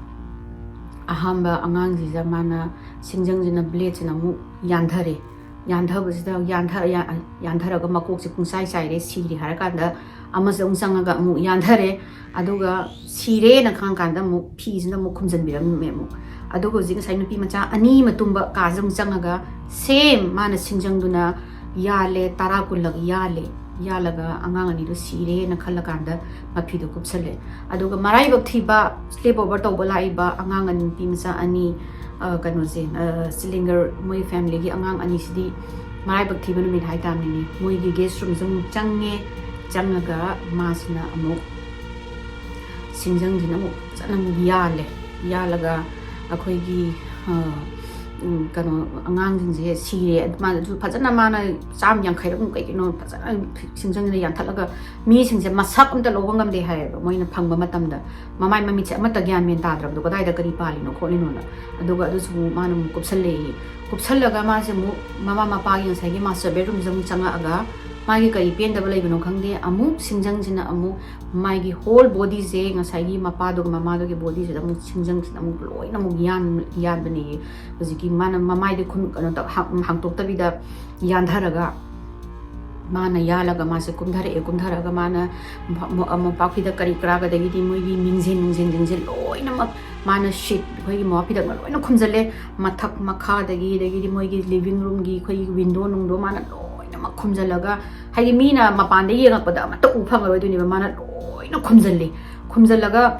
ꯑꯍꯥꯟꯕ ꯑꯉꯥꯡꯁꯤꯗ ꯃꯥꯅ ꯁꯤꯡꯖꯪꯁꯤꯅ ꯕ꯭ꯂꯦꯗꯁꯤꯅ ꯑꯃꯨꯛ ꯌꯥꯟꯊꯔꯦ꯫ ꯌꯥꯟꯊꯕꯁꯤꯗ ꯌꯥꯟꯊ-, ꯌꯥ-, ꯌꯥꯟꯊꯔꯒ ꯃꯀꯣꯛꯁꯦ ꯄꯨꯡꯆꯥꯏ ꯆꯥꯏꯔꯦ, ꯁꯤꯔꯦ ꯍꯥꯏꯔꯀꯥꯟꯗ ꯑꯃꯁꯨ ꯑꯃꯨꯛ ꯆꯪꯉꯒ ꯑꯃꯨꯛ ꯌꯥꯟꯊꯔꯦ꯫ ꯑꯗꯨꯒ ꯁꯤꯔꯦꯅ ꯈꯪꯉꯀꯥꯟꯗ ꯑꯃꯨꯛ ꯐꯤꯁꯤꯅ ꯑꯃꯨꯛ ꯈꯨꯝꯖꯤꯟꯕꯤꯔꯝꯃꯦ ꯑꯃꯨꯛ꯫ ꯑꯗꯨꯒ ꯍꯧꯖꯤꯛ ꯉꯁꯥꯏ ꯅꯨꯄꯤ ꯃꯆꯥ ꯑꯅꯤ ꯑꯃ ꯇꯨꯝꯕ ꯀꯥꯁꯤꯗ ꯑꯃꯨꯛ ꯆꯪꯉꯒ ꯁꯦꯝ ꯃꯥꯅ ꯁꯤꯡꯖꯪꯗꯨꯅ ꯌꯥꯜꯂꯦ, ꯇꯔꯥ ꯀꯨꯟꯂꯛ ꯌꯥꯜꯂꯦ꯫ ꯌꯥꯜꯂꯒ ꯑꯉꯥꯡ ꯑꯅꯤꯗꯨ ꯁꯤꯔꯦꯅ ꯈꯜꯂꯀꯥꯟꯗ ꯃꯐꯤꯗꯣ ꯀꯨꯞꯁꯜꯂꯦ꯫ ꯑꯗꯨꯒ ꯃꯔꯥꯏꯕꯛ ꯊꯤꯕ ꯁ꯭ꯂꯤꯞ ꯑꯣꯚꯔ ꯇꯧꯕ ꯂꯥꯛꯏꯕ ꯑꯉꯥꯡ ꯑꯅꯤ, ꯅꯨꯄꯤ ꯃꯆꯥ ꯑꯅꯤ, ꯑ, ꯀꯩꯅꯣꯁꯦ, ꯑ, ꯁꯤꯂꯤꯡꯒꯔ ꯃꯣꯏ ꯐꯦꯃꯤꯂꯤꯒꯤ ꯑꯉꯥꯡ ꯑꯅꯤꯁꯤꯗꯤ ꯃꯔꯥꯏꯕꯛ ꯊꯤꯕ ꯅꯨꯃꯤꯠ ꯍꯥꯏꯇꯥꯕꯅꯤꯅꯦ꯫ ꯃꯣꯏꯒꯤ ꯒꯦꯁ ꯔꯨꯝꯁꯦ ꯑꯃꯨꯛ ꯆꯪꯉꯦ꯫ ꯆꯪꯉꯒ ꯃꯥꯁꯤꯅ ꯑꯃꯨꯛ ꯁꯤꯡꯖꯪꯁꯤꯅ ꯑꯃꯨꯛ ꯐꯖꯅ ꯑꯃꯨꯛ ꯌꯥꯜꯂꯦ꯫ ꯌꯥꯜꯂꯒ ꯑꯩꯈꯣꯏꯒꯤ, ꯑ, ꯎꯝ, ꯀꯩꯅꯣ, ꯑꯉꯥꯡꯁꯤꯡꯁꯦ ꯁꯤꯔꯦ꯫ ꯑꯗꯨ ꯃꯥꯅꯁꯨ ꯐꯖꯅ, ꯃꯥꯅ ꯆꯥꯝ ꯌꯥꯡꯈꯩꯔꯛꯃꯨꯛ ꯀꯩ ꯀꯩꯅꯣ ꯐꯖꯅ ꯁꯤꯡꯖꯪꯁꯤꯅ ꯌꯥꯟꯊꯠꯂꯒ ꯃꯤꯁꯤꯡꯁꯦ ꯃꯁꯛ ꯑꯝꯇ ꯂꯧꯕ ꯉꯝꯗꯦ ꯍꯥꯏꯌꯦꯕ, ꯃꯣꯏꯅ ꯐꯪꯕ ꯃꯇꯝꯗ꯫ ꯃꯃꯥꯏ ꯃꯃꯤꯠꯁꯦ ꯑꯃꯠꯇ ꯒ꯭ꯌꯥꯟ ꯃꯦꯟ ꯇꯥꯗ꯭ꯔꯕꯗꯣ, ꯀꯗꯥꯏꯗ ꯀꯔꯤ ꯄꯥꯜꯂꯤꯅꯣ ꯈꯣꯠꯂꯤꯅꯣꯅ꯫ ꯑꯗꯨꯒ ꯑꯗꯨꯁꯨ ꯑꯃꯨꯛ ꯃꯥꯅ ꯑꯃꯨꯛ ꯀꯨꯞꯁꯜꯂꯦꯌꯦ꯫ ꯀꯨꯞꯁꯜꯂꯒ ꯃꯥꯁꯦ ꯑꯃꯨꯛ ꯃꯃꯥ ꯃꯄꯥꯒꯤ ꯉꯁꯥꯏꯒꯤ ꯃꯥꯁꯇꯔ ꯕꯦꯗꯔꯨꯝꯁꯤꯗ ꯑꯃꯨꯛ ꯆꯪꯉꯛꯑꯒ ꯃꯥꯒꯤ ꯀꯔꯤ ꯄꯦꯟꯗꯕ ꯂꯩꯕꯅꯣ ꯈꯪꯗꯦ, ꯑꯃꯨꯛ ꯁꯤꯡꯖꯪꯁꯤꯅ ꯑꯃꯨꯛ ꯃꯥꯒꯤ whole bodyꯁꯦ, ꯉꯁꯥꯏꯒꯤ ꯃꯄꯥꯗꯨꯒ ꯃꯃꯥꯗꯨꯒꯤ bodyꯁꯤꯗ ꯑꯃꯨꯛ ꯁꯤꯡꯖꯪꯁꯤꯅ ꯑꯃꯨꯛ ꯂꯣꯏꯅ ꯑꯃꯨꯛ ꯌꯥꯟ-, ꯌꯥꯟꯕꯅꯦꯌꯦ꯫ ꯍꯧꯖꯤꯛꯀꯤ ꯃꯥꯅ ꯃꯃꯥꯏꯗꯤ ꯈꯨꯝ-, ꯀꯩꯅꯣ ꯇꯧ-, ꯍꯥꯡ-, ꯍꯥꯡꯇꯣꯛꯇꯕꯤꯗ ꯌꯥꯟꯊꯔꯒ, ꯃꯥꯅ ꯌꯥꯜꯂꯒ ꯃꯥꯁꯦ ꯀꯨꯝꯊꯔꯛꯑꯦ꯫ ꯀꯨꯝꯊꯔꯛꯑꯒ ꯃꯥꯅ ꯃꯣ-, ꯃꯣ-, ꯃꯣꯝꯄꯥꯛ ꯐꯤꯗꯛ ꯀꯔꯤ ꯀꯔꯥ, ꯑꯗꯒꯤꯗꯤ ꯃꯣꯏꯒꯤ ꯃꯤꯡꯖꯦꯜ, ꯅꯨꯡꯖꯦꯜꯁꯤꯡꯁꯦ ꯂꯣꯏꯅꯃꯛ ꯃꯥꯅ sheet, ꯑꯩꯈꯣꯏꯒꯤ ꯃꯣꯝꯄꯥꯛ ꯐꯤꯗꯛꯅ ꯂꯣꯏꯅ ꯈꯨꯝꯖꯜꯂꯦ꯫ ꯃꯊꯛ ꯃꯈꯥ, ꯑꯗꯒꯤ, ꯑꯗꯒꯤꯗꯤ ꯃꯣꯏꯒꯤ living roomꯒꯤ ꯑꯩꯈꯣꯏꯒꯤ window ꯅꯨꯡꯗꯣ ꯃꯥꯅ ꯂꯣꯏꯅꯃꯛ ꯈꯨꯝꯖꯜꯂꯒ, ꯍꯥꯏꯗꯤ ꯃꯤꯅ ꯃꯄꯥꯟꯗ ꯌꯦꯡꯉꯛꯄꯗ ꯑꯃꯠꯇ ꯎ ꯐꯪꯉꯔꯣꯏꯗꯣꯏꯅꯦꯕ, ꯃꯥꯅ ꯂꯣꯏꯅ ꯈꯨꯝꯖꯜꯂꯦ꯫ ꯈꯨꯝꯖꯜꯂꯒ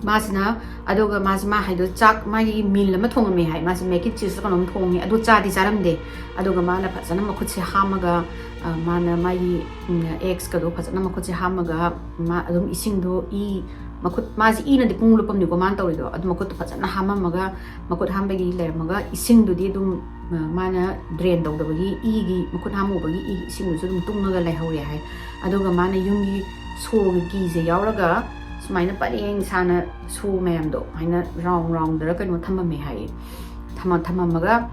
ꯃꯥꯁꯤꯅ, ꯑꯗꯨꯒ ꯃꯥꯁꯤ, ꯃꯥ ꯍꯥꯏꯗꯣ, ꯆꯥꯛ, ꯃꯥꯒꯤ meal ꯑꯃ ꯊꯣꯡꯉꯝꯃꯦ ꯍꯥꯏ, ꯃꯥꯁꯤ mac and cheeseꯂ ꯀꯩꯅꯣꯝ ꯊꯣꯡꯉꯦ, ꯑꯗꯨ ꯆꯥꯗꯤ ꯆꯥꯔꯝꯗꯦ꯫ ꯑꯗꯨꯒ ꯃꯥꯅ ꯐꯖꯅ ꯃꯈꯨꯠꯁꯦ ꯍꯥꯝꯃꯒ, ꯑ, ꯃꯥꯅ ꯃꯥꯒꯤ, ꯎꯝ, eggꯁꯀꯗꯣ ꯐꯖꯅ ꯃꯈꯨꯠꯁꯦ ꯍꯥꯝꯃꯒ, ꯃꯥ ꯑꯗꯨꯝ ꯏꯁꯤꯡꯗꯣ, ꯏ, ꯃꯈꯨꯠ, ꯃꯥꯁꯤ ꯏꯅꯗꯤ ꯄꯨꯡ ꯂꯨꯞꯄꯝꯅꯤꯀꯣ ꯃꯥꯅ ꯇꯧꯔꯤꯗꯣ, ꯑꯗꯨ ꯃꯈꯨꯠꯇꯣ ꯐꯖꯅ ꯍꯥꯝꯃꯝꯃꯒ, ꯃꯈꯨꯠ ꯍꯥꯝꯕꯒꯤ ꯂꯩꯔꯝꯃꯒ, ꯏꯁꯤꯡꯗꯨꯗꯤ ꯑꯗꯨꯝ, ꯑ, ꯃꯥꯅ drain ꯇꯧꯗꯕꯒꯤ ꯏꯒꯤ, ꯃꯈꯨꯠ ꯍꯥꯝꯃꯨꯕꯒꯤ ꯏꯒꯤ ꯏꯁꯤꯡꯗꯨꯁꯨ ꯑꯗꯨꯝ ꯇꯨꯡꯉꯒ ꯂꯩꯍꯧꯔꯦ ꯍꯥꯏ꯫ ꯑꯗꯨꯒ ꯃꯥꯅ ꯌꯨꯝꯒꯤ ꯁꯣꯒꯤ ꯀꯤꯁꯦ ꯌꯥꯎꯔꯒ ꯁꯨꯃꯥꯏꯅ ꯄꯔꯦꯡ ꯁꯥꯅ ꯁꯣ ꯃꯌꯥꯝꯗꯣ ꯍꯥꯏꯅ round roundꯗꯔ ꯀꯩꯅꯣ ꯊꯝꯃꯝꯃꯦ ꯍꯥꯏꯌꯦ꯫ ꯊꯝꯃ-, ꯊꯝꯃꯝꯃꯒ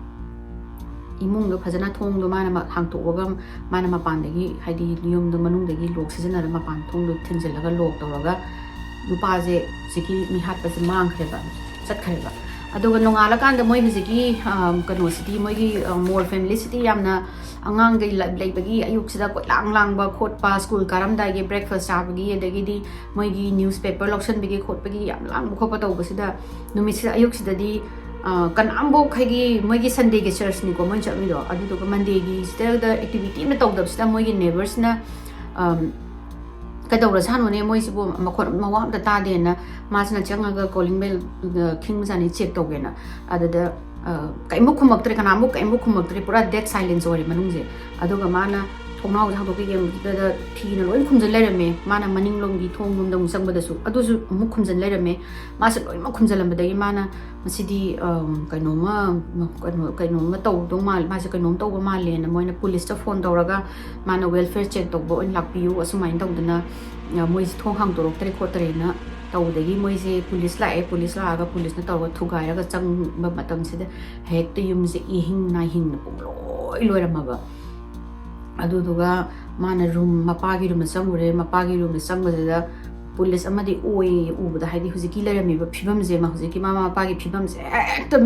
ꯏꯃꯨꯡꯗꯣ ꯐꯖꯅ ꯊꯣꯡꯗꯣ ꯃꯥꯅ ꯃ-, ꯍꯥꯡꯇꯣꯛꯑꯒ, ꯃꯥꯅ ꯃꯄꯥꯟꯗꯒꯤ, ꯍꯥꯏꯗꯤ ꯌꯨꯝꯗꯣ ꯃꯅꯨꯡꯗꯒꯤ lock ꯁꯤꯖꯤꯟꯅꯔ ꯃꯄꯥꯟ ꯊꯣꯡꯗꯣ ꯊꯤꯡꯖꯤꯜꯂꯒ lock ꯇꯧꯔꯒ ꯅꯨꯄꯥꯁꯦ ꯍꯧꯖꯤꯛꯀꯤ ꯃꯤ ꯍꯥꯠꯄꯁꯦ ꯃꯥꯡꯈ꯭ꯔꯦꯕ, ꯆꯠꯈ꯭ꯔꯦꯕ꯫ ꯑꯗꯨꯒ ꯅꯣꯡꯉꯥꯜꯂꯀꯥꯟꯗ ꯃꯣꯏ ꯍꯧꯖꯤꯛꯀꯤ, ꯑ, ꯀꯩꯅꯣꯁꯤꯗꯤ, ꯃꯣꯏꯒꯤ, ꯑ, ꯃꯣꯔ familyꯁꯤꯗꯤ ꯌꯥꯝꯅ ꯑꯉꯥꯡꯈꯩ ꯂ-, ꯂꯩꯕꯒꯤ ꯑꯌꯨꯛꯁꯤꯗ ꯀꯣꯏꯂꯥꯡ ꯂꯥꯡꯕ ꯈꯣꯠꯄ, school ꯀꯥꯔꯝꯗꯥꯏꯒꯤ breakfast ꯆꯥꯕꯒꯤ, ꯑꯗꯒꯤꯗꯤ ꯃꯣꯏꯒꯤ newspaper ꯂꯧꯁꯟꯕꯒꯤ ꯈꯣꯠꯄꯒꯤ ꯌꯥꯝ ꯂꯥꯡꯕ ꯈꯣꯠꯄ ꯇꯧꯕꯁꯤꯗ, ꯅꯨꯃꯤꯠꯁꯤꯗ ꯑꯌꯨꯛꯁꯤꯗꯗꯤ, ꯑ, ꯀꯅꯥꯝꯐꯥꯎ ꯍꯥꯏꯗꯤ ꯃꯣꯏꯒꯤ Sundayꯒꯤ churchꯅꯤꯀꯣ ꯃꯣꯏꯅ ꯆꯠꯂꯤꯗꯣ, ꯑꯗꯨꯗꯨꯒ Mondayꯒꯤꯁꯤꯗ activity ꯑꯃ ꯇꯧꯗꯕꯁꯤꯗ ꯃꯣꯏꯒꯤ neighborsꯅ, ꯑꯝ, "ꯀꯩꯗꯧꯔꯖꯥꯠꯅꯣꯅꯦ ꯃꯣꯏꯁꯤꯕꯨ? ꯃꯈꯣꯟ ꯃꯋꯥ ꯑꯝꯇ ꯇꯥꯗꯦꯅ" ꯃꯥꯁꯤꯅ ꯆꯪꯉꯒ calling bell, ꯑ, ꯈꯤꯡꯕꯖꯥꯠꯅꯤ check ꯇꯧꯒꯦꯅ꯫ ꯑꯗꯨꯗ, ꯑ, ꯀꯩꯝꯕꯨ ꯈꯨꯝꯃꯛꯇ꯭ꯔꯦ, ꯀꯅꯥꯝꯕꯨ ꯀꯩꯝꯕꯨ ꯈꯨꯝꯃꯛꯇ꯭ꯔꯦ, ꯄꯨꯔꯥ dead silence ꯑꯣꯏꯔꯦ ꯃꯅꯨꯡꯁꯦ꯫ ꯑꯗꯨꯒ ꯃꯥꯅ ꯊꯣꯡꯅꯥꯎꯁꯦ ꯍꯥꯡꯗꯣꯛꯀꯦ ꯌꯦꯡꯕꯗꯨꯗ ꯐꯤꯅ ꯂꯣꯏ ꯈꯨꯝꯖꯤꯜ ꯂꯩꯔꯝꯃꯦ꯫ ꯃꯥꯅ ꯃꯅꯤꯡꯂꯣꯝꯒꯤ ꯊꯣꯡꯂꯣꯝꯗ ꯑꯃꯨꯛ ꯆꯪꯕꯗꯁꯨ ꯑꯗꯨꯁꯨ ꯑꯃꯨꯛ ꯈꯨꯝꯖꯤꯜ ꯂꯩꯔꯝꯃꯦ꯫ ꯃꯥꯁꯦ ꯂꯣꯏꯅꯃꯛ ꯈꯨꯝꯖꯤꯜꯂꯝꯕꯗꯒꯤ ꯃꯥꯅ ꯃꯁꯤꯗꯤ, ꯑꯝ, ꯀꯩꯅꯣꯝꯃ, ꯀꯩꯅꯣ, ꯀꯩꯅꯣꯝꯃ ꯇꯧꯗꯧ ꯃꯥꯜꯂꯦ, ꯃꯥꯁꯦ ꯀꯩꯅꯣꯝ ꯇꯧꯕ ꯃꯥꯜꯂꯦꯅ ꯃꯣꯏꯅ policeꯇ phone ꯇꯧꯔꯒ ꯃꯥꯅ welfare check ꯇꯧꯕ ꯑꯣꯏꯅ ꯂꯥꯛꯄꯤꯌꯨ, ꯑꯁꯨꯃꯥꯏꯅ ꯇꯧꯗꯅ, ꯑ, ꯃꯣꯏꯁꯦ ꯊꯣꯡ ꯍꯥꯡꯗꯣꯔꯛꯇ꯭ꯔꯦ ꯈꯣꯠꯇ꯭ꯔꯦꯅ ꯇꯧꯕꯗꯒꯤ ꯃꯣꯏꯁꯦ police ꯂꯥꯛꯑꯦ, police ꯂꯥꯛꯑꯒ policeꯅ ꯇꯧꯔꯒ ꯊꯨꯒꯥꯏꯔꯒ ꯆꯪꯕ ꯃꯇꯝꯁꯤꯗ ꯍꯦꯛꯇ ꯌꯨꯝꯁꯦ ꯏꯍꯤꯡ ꯅꯥꯍꯤꯡꯅ ꯄꯨꯡꯂꯣꯏ ꯂꯣꯏꯔꯝꯃꯕ꯫ ꯑꯗꯨꯗꯨꯒ ꯃꯥꯅ ꯔꯨꯝ, ꯃꯄꯥꯒꯤ ꯔꯨꯝꯗ ꯆꯪꯉꯨꯔꯦ꯫ ꯃꯄꯥꯒꯤ ꯔꯨꯝꯗ ꯆꯪꯕꯁꯤꯗ ꯄꯨꯂꯤꯁ ꯑꯃꯗꯤ ꯑꯣꯏꯌꯦ꯫ ꯎꯕꯗ, ꯍꯥꯏꯗꯤ ꯍꯧꯖꯤꯛꯀꯤ ꯂꯩꯔꯝꯃꯤꯕ ꯐꯤꯕꯝꯁꯦ, ꯃꯥ ꯍꯧꯖꯤꯛꯀꯤ ꯃꯃꯥ ꯃꯄꯥꯒꯤ ꯐꯤꯕꯝꯁꯦ ꯍꯦꯛꯇ,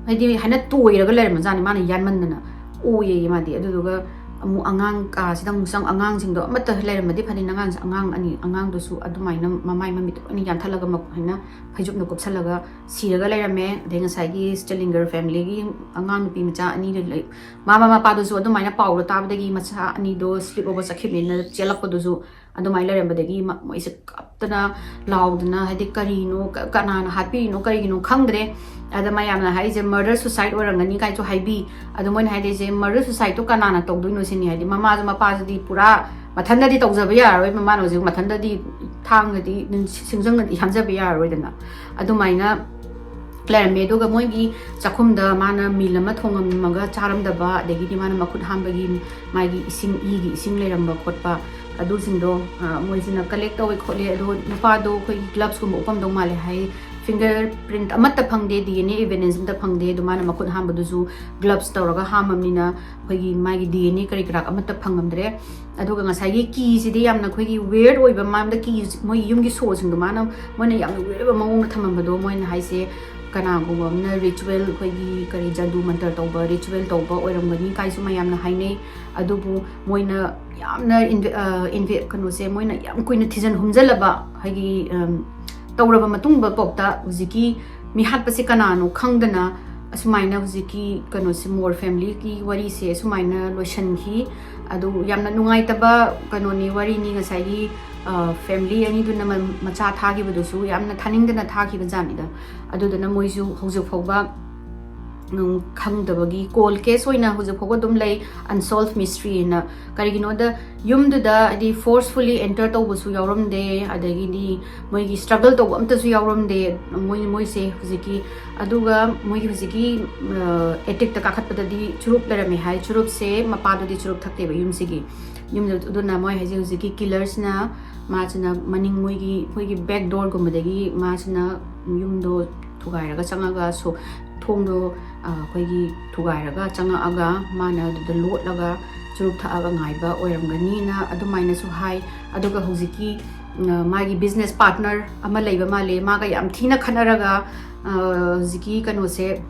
ꯍꯥꯏꯗꯤ ꯍꯥꯏꯅ ꯇꯣꯏꯔꯒ ꯂꯩꯔꯝꯕꯖꯥꯠꯅꯤ, ꯃꯥꯅ ꯌꯥꯟꯃꯟꯗꯅ꯫ ꯑꯣꯏꯌꯦ ꯃꯥꯗꯤ꯫ ꯑꯗꯨꯗꯨꯒ ꯑꯃꯨꯛ ꯑꯉꯥꯡ ꯀꯥꯁꯤꯗ ꯑꯃꯨꯛ ꯆꯪ, ꯑꯉꯥꯡꯁꯤꯡꯗꯣ ꯑꯃꯠꯇ ꯂꯩꯔꯝꯃꯗꯤ ꯐꯅꯤ, ꯑꯉꯥꯡꯁꯦ, ꯑꯉꯥꯡ ꯑꯅꯤ, ꯑꯉꯥꯡꯗꯨꯁꯨ ꯑꯗꯨꯃꯥꯏꯅ ꯃꯃꯥꯏ ꯃꯃꯤꯠꯇꯣ ꯂꯣꯏꯅ ꯌꯥꯟꯊꯠꯂꯒ, ꯃ-, ꯍꯥꯏꯅ ꯐꯩꯖꯨꯞꯅ ꯀꯨꯞꯁꯜꯂꯒ ꯁꯤꯔꯒ ꯂꯩꯔꯝꯃꯦ꯫ ꯑꯗꯩ ꯉꯁꯥꯏꯒꯤ ꯁ꯭ꯇꯦꯂꯤꯡꯒꯔ ꯐꯦꯃꯤꯂꯤꯒꯤ ꯑꯉꯥꯡ ꯅꯨꯄꯤ ꯃꯆꯥ ꯑꯅꯤꯗꯨ ꯂꯩ-, ꯃꯃꯥ ꯃꯄꯥꯗꯨꯁꯨ ꯑꯗꯨꯃꯥꯏꯅ ꯄꯥꯎꯗꯣ ꯇꯥꯕꯗꯒꯤ ꯃꯆꯥ ꯑꯅꯤꯗꯣ ꯁ꯭ꯂꯤꯞ ꯑꯣꯚꯔ ꯆꯠꯈꯤꯕꯅꯤꯅ ꯆꯦꯜꯂꯛꯄꯗꯨꯁꯨ ꯑꯗꯨꯃꯥꯏꯅ ꯂꯩꯔꯝꯕꯗꯒꯤ ꯃ-, ꯃꯣꯏꯁꯦ ꯀꯞꯇꯅ ꯂꯥꯎꯗꯅ, ꯍꯥꯏꯗꯤ ꯀꯔꯤꯅꯣ, ꯀ-, ꯀꯅꯥꯅ ꯍꯥꯠꯄꯤꯔꯤꯅꯣ, ꯀꯔꯤꯒꯤꯅꯣ ꯈꯪꯗ꯭ꯔꯦ꯫ ꯑꯗ ꯃꯌꯥꯝꯅ ꯍꯥꯏꯁꯦ ꯃꯔꯗꯔ ꯁꯨꯁꯥꯏꯠ ꯑꯣꯏꯔꯝꯒꯅꯤ ꯀꯥꯏꯁꯨ ꯍꯥꯏꯕꯤ꯫ ꯑꯗꯣ ꯃꯣꯏꯅ ꯍꯥꯏꯗꯣꯏꯁꯦ ꯃꯔꯗꯔ ꯁꯨꯁꯥꯏꯠꯇꯣ ꯀꯅꯥꯅ ꯇꯧꯗꯣꯏꯅꯣ ꯁꯤꯅꯤ꯫ ꯍꯥꯏꯗꯤ ꯃꯃꯥꯁꯨ, ꯃꯄꯥꯁꯤꯗꯤ ꯄꯨꯔꯥ ꯃꯊꯟꯗꯗꯤ ꯇꯧꯖꯕ ꯌꯥꯔꯔꯣꯏ, ꯃꯃꯥꯅ ꯍꯧꯖꯤꯛ ꯃꯊꯟꯗꯗꯤ ꯊꯥꯡꯒꯗꯤ ꯁꯤꯡꯖꯪꯅꯗꯤ ꯍꯥꯟꯖꯕ ꯌꯥꯔꯔꯣꯏꯗꯅ꯫ ꯑꯗꯨꯃꯥꯏꯅ ꯂꯩꯔꯝꯃꯦ꯫ ꯑꯗꯨꯒ ꯃꯣꯏꯒꯤ ꯆꯥꯛꯈꯨꯝꯗ ꯃꯥꯅ ꯃꯤꯜ ꯑꯃ ꯊꯣꯡꯉꯝꯃꯒ ꯆꯥꯔꯝꯗꯕ, ꯑꯗꯒꯤꯗꯤ ꯃꯥꯅ ꯃꯈꯨꯠ ꯍꯥꯝꯕꯒꯤ ꯃꯥꯒꯤ ꯏꯁꯤꯡ, ꯏꯒꯤ ꯏꯁꯤꯡ ꯂꯩꯔꯝꯕ ꯈꯣꯠꯄ, ꯑꯗꯨꯁꯤꯡꯗꯣ, ꯑ, ꯃꯣꯏꯁꯤꯅ ꯀꯂꯦꯛ ꯇꯧꯋꯦ ꯈꯣꯠꯂꯦ꯫ ꯑꯗꯣ ꯅꯨꯄꯥꯗꯣ ꯑꯩꯈꯣꯏꯒꯤ ꯒ꯭ꯂꯞꯁꯀꯨꯝꯕ ꯎꯞꯄꯝꯗꯧ ꯃꯥꯜꯂꯦ ꯍꯥꯏ꯫ ꯐꯤꯡꯒꯔ ꯄ꯭ꯔꯤꯟꯠ ꯑꯃꯠꯇ ꯐꯪꯗꯦ, ꯗꯤ ꯑꯦꯟ ꯑꯦ ꯏꯚꯤꯗꯦꯟꯁ ꯑꯃꯠꯇ ꯐꯪꯗꯦ꯫ ꯑꯗꯣ ꯃꯥꯅ ꯃꯈꯨꯠ ꯍꯥꯝꯕꯗꯨꯁꯨ ꯒ꯭ꯂꯞꯁ ꯇꯧꯔꯒ ꯍꯥꯝꯃꯕꯅꯤꯅ ꯑꯩꯈꯣꯏꯒꯤ ꯃꯥꯒꯤ ꯗꯤ ꯑꯦꯟ ꯑꯦ ꯀꯔꯤ ꯀꯔꯥ ꯑꯃꯠꯇ ꯐꯪꯉꯝꯗ꯭ꯔꯦ꯫ ꯑꯗꯨꯒ ꯉꯁꯥꯏꯒꯤ ꯀꯤꯁꯤꯗꯤ ꯌꯥꯝꯅ ꯑꯩꯈꯣꯏꯒꯤ ꯋꯤꯌꯔꯗ ꯑꯣꯏꯕ ꯃꯔꯝꯗ, ꯀꯤ, ꯃꯣꯏ ꯌꯨꯝꯒꯤ ꯁꯣꯁꯤꯡꯗꯣ ꯃꯥꯅ, ꯃꯣꯏꯅ ꯌꯥꯝꯅ ꯋꯤꯌꯔ ꯑꯣꯏꯕ ꯃꯑꯣꯡꯗ ꯊꯝꯃꯝꯕꯗꯣ, ꯃꯣꯏꯅ ꯍꯥꯏꯁꯦ ꯀꯅꯥꯒꯨꯝꯕ ꯑꯃꯅ ꯔꯤꯆꯨꯋꯦꯜ, ꯑꯩꯈꯣꯏꯒꯤ ꯀꯔꯤ ꯖꯥꯗꯨ ꯃꯟꯇꯔ ꯇꯧꯕ ꯔꯤꯆꯨꯋꯦꯜ ꯇꯧꯕ ꯑꯣꯏꯔꯝꯒꯅꯤ ꯀꯥꯏꯁꯨ ꯃꯌꯥꯝꯅ ꯍꯥꯏꯅꯩ꯫ ꯑꯗꯨꯕꯨ ꯃꯣꯏꯅ ꯌꯥꯝꯅ ꯏꯟꯚꯦ-, ꯑ, ꯏꯟꯚꯦ-, ꯀꯩꯅꯣꯁꯦ ꯃꯣꯏꯅ ꯌꯥꯝ ꯀꯨꯏꯅ ꯊꯤꯖꯤꯟ ꯍꯨꯝꯖꯤꯜꯂꯕ, ꯍꯥꯏꯗꯤ, ꯑꯝ, ꯇꯧꯔꯕ ꯃꯇꯨꯡꯗ ꯐꯥꯎꯗ ꯍꯧꯖꯤꯛꯀꯤ ꯃꯤꯍꯥꯠꯄꯁꯦ ꯀꯅꯥꯅꯣ ꯈꯪꯗꯅ ꯑꯁꯨꯃꯥꯏꯅ ꯍꯧꯖꯤꯛꯀꯤ ꯀꯩꯅꯣꯁꯦ, ꯃꯣꯔ ꯐꯦꯃꯤꯂꯤꯒꯤ ꯋꯥꯔꯤꯁꯦ ꯑꯁꯨꯃꯥꯏꯅ ꯂꯣꯏꯁꯤꯟꯈꯤ꯫ ꯑꯗꯨ ꯌꯥꯝꯅ ꯅꯨꯡꯉꯥꯏꯇꯕ ꯀꯩꯅꯣꯅꯤ, ꯋꯥꯔꯤꯅꯤ꯫ ꯉꯁꯥꯏꯒꯤ, ꯑ, ꯐꯦꯃꯤꯂꯤ ꯑꯅꯤꯗꯨꯅ ꯃ-, ꯃꯆꯥ ꯊꯥꯈꯤꯕꯗꯨꯁꯨ ꯌꯥꯝꯅ ꯊꯥꯅꯤꯡꯗꯅ ꯊꯥꯈꯤꯕ ꯖꯥꯠꯅꯤꯗ꯫ ꯑꯗꯨꯗꯨꯅ ꯃꯣꯏꯁꯨ ꯍꯧꯖꯤꯛ ꯐꯥꯎꯕ, ꯎꯝ, ꯈꯪꯗꯕꯒꯤ ꯀꯣꯜ ꯀꯦꯁ ꯑꯣꯏꯅ ꯍꯧꯖꯤꯛ ꯐꯥꯎꯕ ꯑꯗꯨꯝ ꯂꯩ, ꯑꯟꯁꯣꯜꯚ ꯃꯤꯁꯇ꯭ꯔꯤ ꯍꯥꯏꯅ꯫ ꯀꯔꯤꯒꯤꯅꯣꯗ ꯌꯨꯝꯗꯨꯗ ꯍꯥꯏꯗꯤ ꯐꯣꯔꯁꯐꯨꯜꯂꯤ ꯑꯦꯟꯇꯔ ꯇꯧꯕꯁꯨ ꯌꯥꯎꯔꯝꯗꯦ, ꯑꯗꯒꯤꯗꯤ ꯃꯣꯏꯒꯤ ꯁ꯭ꯇ꯭ꯔꯒꯜ ꯇꯧꯕ ꯑꯝꯇꯁꯨ ꯌꯥꯎꯔꯝꯗꯦ ꯃꯣꯏ, ꯃꯣꯏꯁꯦ ꯍꯧꯖꯤꯛꯀꯤ꯫ ꯑꯗꯨꯒ ꯃꯣꯏꯒꯤ ꯍꯧꯖꯤꯛꯀꯤ, ꯑ, ꯑꯦꯇꯤꯛꯇ ꯀꯥꯈꯠꯄꯗꯗꯤ ꯆꯨꯔꯨꯞ ꯂꯩꯔꯝꯃꯦ ꯍꯥꯏ꯫ ꯆꯨꯔꯨꯞꯁꯦ ꯃꯄꯥꯗꯨꯗꯤ ꯆꯨꯔꯨꯞ ꯊꯛꯇꯦꯕ ꯌꯨꯝꯁꯤꯒꯤ꯫ ꯌꯨꯝꯗ, ꯑꯗꯨꯅ ꯃꯣꯏ ꯍꯥꯏꯁꯦ ꯍꯧꯖꯤꯛꯀꯤ ꯀꯤꯂꯔꯁꯤꯅ ꯃꯥꯁꯤꯅ ꯃꯅꯤꯡ ꯃꯣꯏꯒꯤ, ꯑꯩꯈꯣꯏꯒꯤ ꯕꯦꯛ ꯗꯣꯔꯒꯨꯝꯕꯗꯒꯤ ꯃꯥꯁꯤꯅ ꯌꯨꯝꯗꯣ ꯊꯨꯒꯥꯏꯔꯒ ꯆꯪꯉꯒ ꯁꯣ-, ꯊꯣꯡꯗꯣ, ꯑ, ꯑꯩꯈꯣꯏꯒꯤ ꯊꯨꯒꯥꯏꯔꯒ ꯆꯪꯉꯛꯑꯒ ꯃꯥꯅ ꯑꯗꯨꯗ ꯂꯣꯠꯂꯒ ꯆꯨꯔꯨꯞ ꯊꯛꯑꯒ ꯉꯥꯏꯕ ꯑꯣꯏꯔꯝꯒꯅꯤꯅ ꯑꯗꯨꯃꯥꯏꯅꯁꯨ ꯍꯥꯏ꯫ ꯑꯗꯨꯒ ꯍꯧꯖꯤꯛꯀꯤ, ꯑ, ꯃꯥꯒꯤ business partner ꯑꯃ ꯂꯩꯕ ꯃꯥꯜꯂꯦ, ꯃꯥꯒ ꯌꯥꯝ ꯊꯤꯅ ꯈꯠꯅꯔꯒ, ꯑ, ꯍꯧꯖꯤꯛꯀꯤ ꯀꯩꯅꯣꯁꯦ,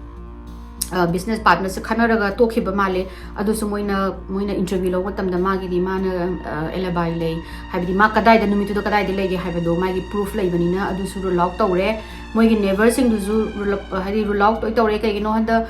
ꯑ, business partnerꯁꯦ ꯈꯠꯅꯔꯒ ꯇꯣꯛꯈꯤꯕ ꯃꯥꯜꯂꯦ꯫ ꯑꯗꯨꯁꯨ ꯃꯣꯏꯅ, ꯃꯣꯏꯅ interview ꯂꯧꯕ ꯃꯇꯝꯗ ꯃꯥꯒꯤꯗꯤ ꯃꯥꯅ, ꯑ, alibi ꯂꯩ, ꯍꯥꯏꯕꯗꯤ ꯃꯥ ꯀꯗꯥꯏꯗ, ꯅꯨꯃꯤꯠꯇꯨꯗ ꯀꯗꯥꯏꯗ ꯂꯩꯒꯦ ꯍꯥꯏꯕꯗꯣ ꯃꯥꯒꯤ proof ꯂꯩꯕꯅꯤꯅ ꯑꯗꯨꯁꯨ rule out ꯇꯧꯔꯦ꯫ ꯃꯣꯏꯒꯤ neighbourꯁꯤꯡꯗꯨꯁꯨ rule out, ꯍꯥꯏꯗꯤ rule out ꯂꯣꯏ ꯇꯧꯔꯦ꯫ ꯀꯩꯒꯤꯅꯣ ꯍꯥꯏꯗ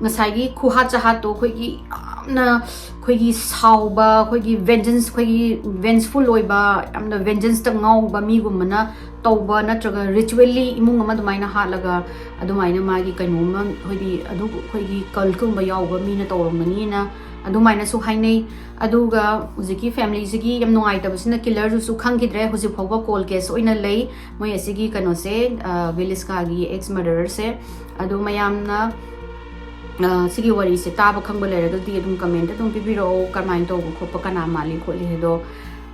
ꯉꯁꯥꯏꯒꯤ ꯈꯨꯍꯥꯠ ꯆꯍꯥꯠꯇꯣ ꯑꯩꯈꯣꯏꯒꯤ ꯌꯥꯝꯅ, ꯑꯩꯈꯣꯏꯒꯤ ꯁꯥꯎꯕ, ꯑꯩꯈꯣꯏꯒꯤ vengeance, ꯑꯩꯈꯣꯏꯒꯤ vengeful ꯑꯣꯏꯕ, ꯌꯥꯝꯅ vengeanceꯇ ꯉꯥꯎꯕ ꯃꯤꯒꯨꯝꯕꯅ ꯇꯧꯕ, ꯅꯠꯇ꯭ꯔꯒ ritually ꯏꯃꯨꯡ ꯑꯃ ꯑꯗꯨꯃꯥꯏꯅ ꯍꯥꯠꯂꯒ ꯑꯗꯨꯃꯥꯏꯅ ꯃꯥꯒꯤ ꯀꯩꯅꯣꯝꯃ, ꯍꯥꯏꯗꯤ ꯑꯗꯨ ꯑꯩꯈꯣꯏꯒꯤ cultꯀꯨꯝꯕ ꯌꯥꯎꯕ ꯃꯤꯅ ꯇꯧꯔꯝꯒꯅꯤꯅ ꯑꯗꯨꯃꯥꯏꯅꯁꯨ ꯍꯥꯏꯅꯩ꯫ ꯑꯗꯨꯒ ꯍꯧꯖꯤꯛꯀꯤ familyꯁꯤꯒꯤ ꯌꯥꯝ ꯅꯨꯡꯉꯥꯏꯇꯕꯁꯤꯅ killerꯗꯨꯁꯨ ꯈꯪꯈꯤꯗ꯭ꯔꯦ꯫ ꯍꯧꯖꯤꯛ ꯐꯥꯎꯕ cold case ꯑꯣꯏꯅ ꯂꯩ꯫ ꯃꯣꯏ ꯑꯁꯤꯒꯤ ꯀꯩꯅꯣꯁꯦ, ꯑ, ꯕꯤꯂꯤꯁꯀꯥꯒꯤ ex murdererꯁꯦ꯫ ꯑꯗꯣ ꯃꯌꯥꯝꯅ, ꯑ, ꯁꯤꯒꯤ ꯋꯥꯔꯤꯁꯦ ꯇꯥꯕ ꯈꯪꯕ ꯂꯩꯔꯒꯗꯤ ꯑꯗꯨꯝ comment ꯑꯗꯨꯝ ꯄꯤꯕꯤꯔꯛꯑꯣ, ꯀꯃꯥꯏꯅ ꯇꯧꯕ ꯈꯣꯠꯄ, ꯀꯅꯥ ꯃꯥꯜꯂꯤ ꯈꯣꯠꯂꯤ ꯍꯥꯏꯗꯣ꯫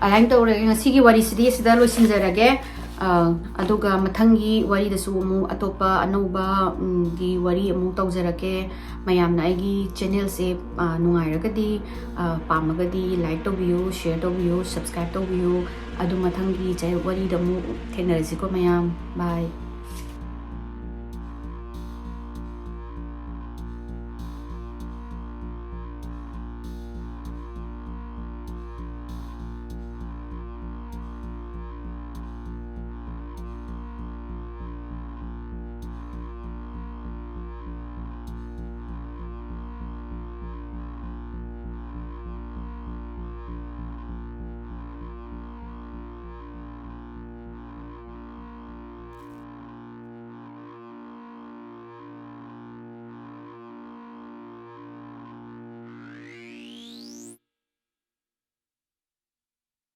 ꯑꯗꯨꯃꯥꯏꯅ ꯇꯧꯔꯒ ꯉꯁꯤꯒꯤ ꯋꯥꯔꯤꯁꯤꯗꯤ ꯑꯁꯤꯗ ꯂꯣꯏꯁꯤꯟꯖꯔꯒꯦ꯫ ꯑ, ꯑꯗꯨꯒ ꯃꯊꯪꯒꯤ ꯋꯥꯔꯤꯗꯁꯨ ꯑꯃꯨꯛ ꯑꯇꯣꯞꯄ ꯑꯅꯧꯕ, ꯎꯝ, ꯒꯤ ꯋꯥꯔꯤ ꯑꯃꯨꯛ ꯇꯧꯖꯔꯛꯀꯦ꯫ ꯃꯌꯥꯝꯅ ꯑꯩꯒꯤ channelꯁꯦ, ꯑ, ꯅꯨꯡꯉꯥꯏꯔꯒꯗꯤ, ꯑ, ꯄꯥꯝꯃꯒꯗꯤ like ꯇꯧꯕꯤꯌꯨ, share ꯇꯧꯕꯤꯌꯨ, subscribe ꯇꯧꯕꯤꯌꯨ꯫ ꯑꯗꯨ ꯃꯊꯪꯒꯤ ꯆ-, ꯋꯥꯔꯤꯗ ꯑꯃꯨꯛ ꯊꯦꯡꯅꯔꯁꯤꯀꯣ ꯃꯌꯥꯝ꯫ Bye꯫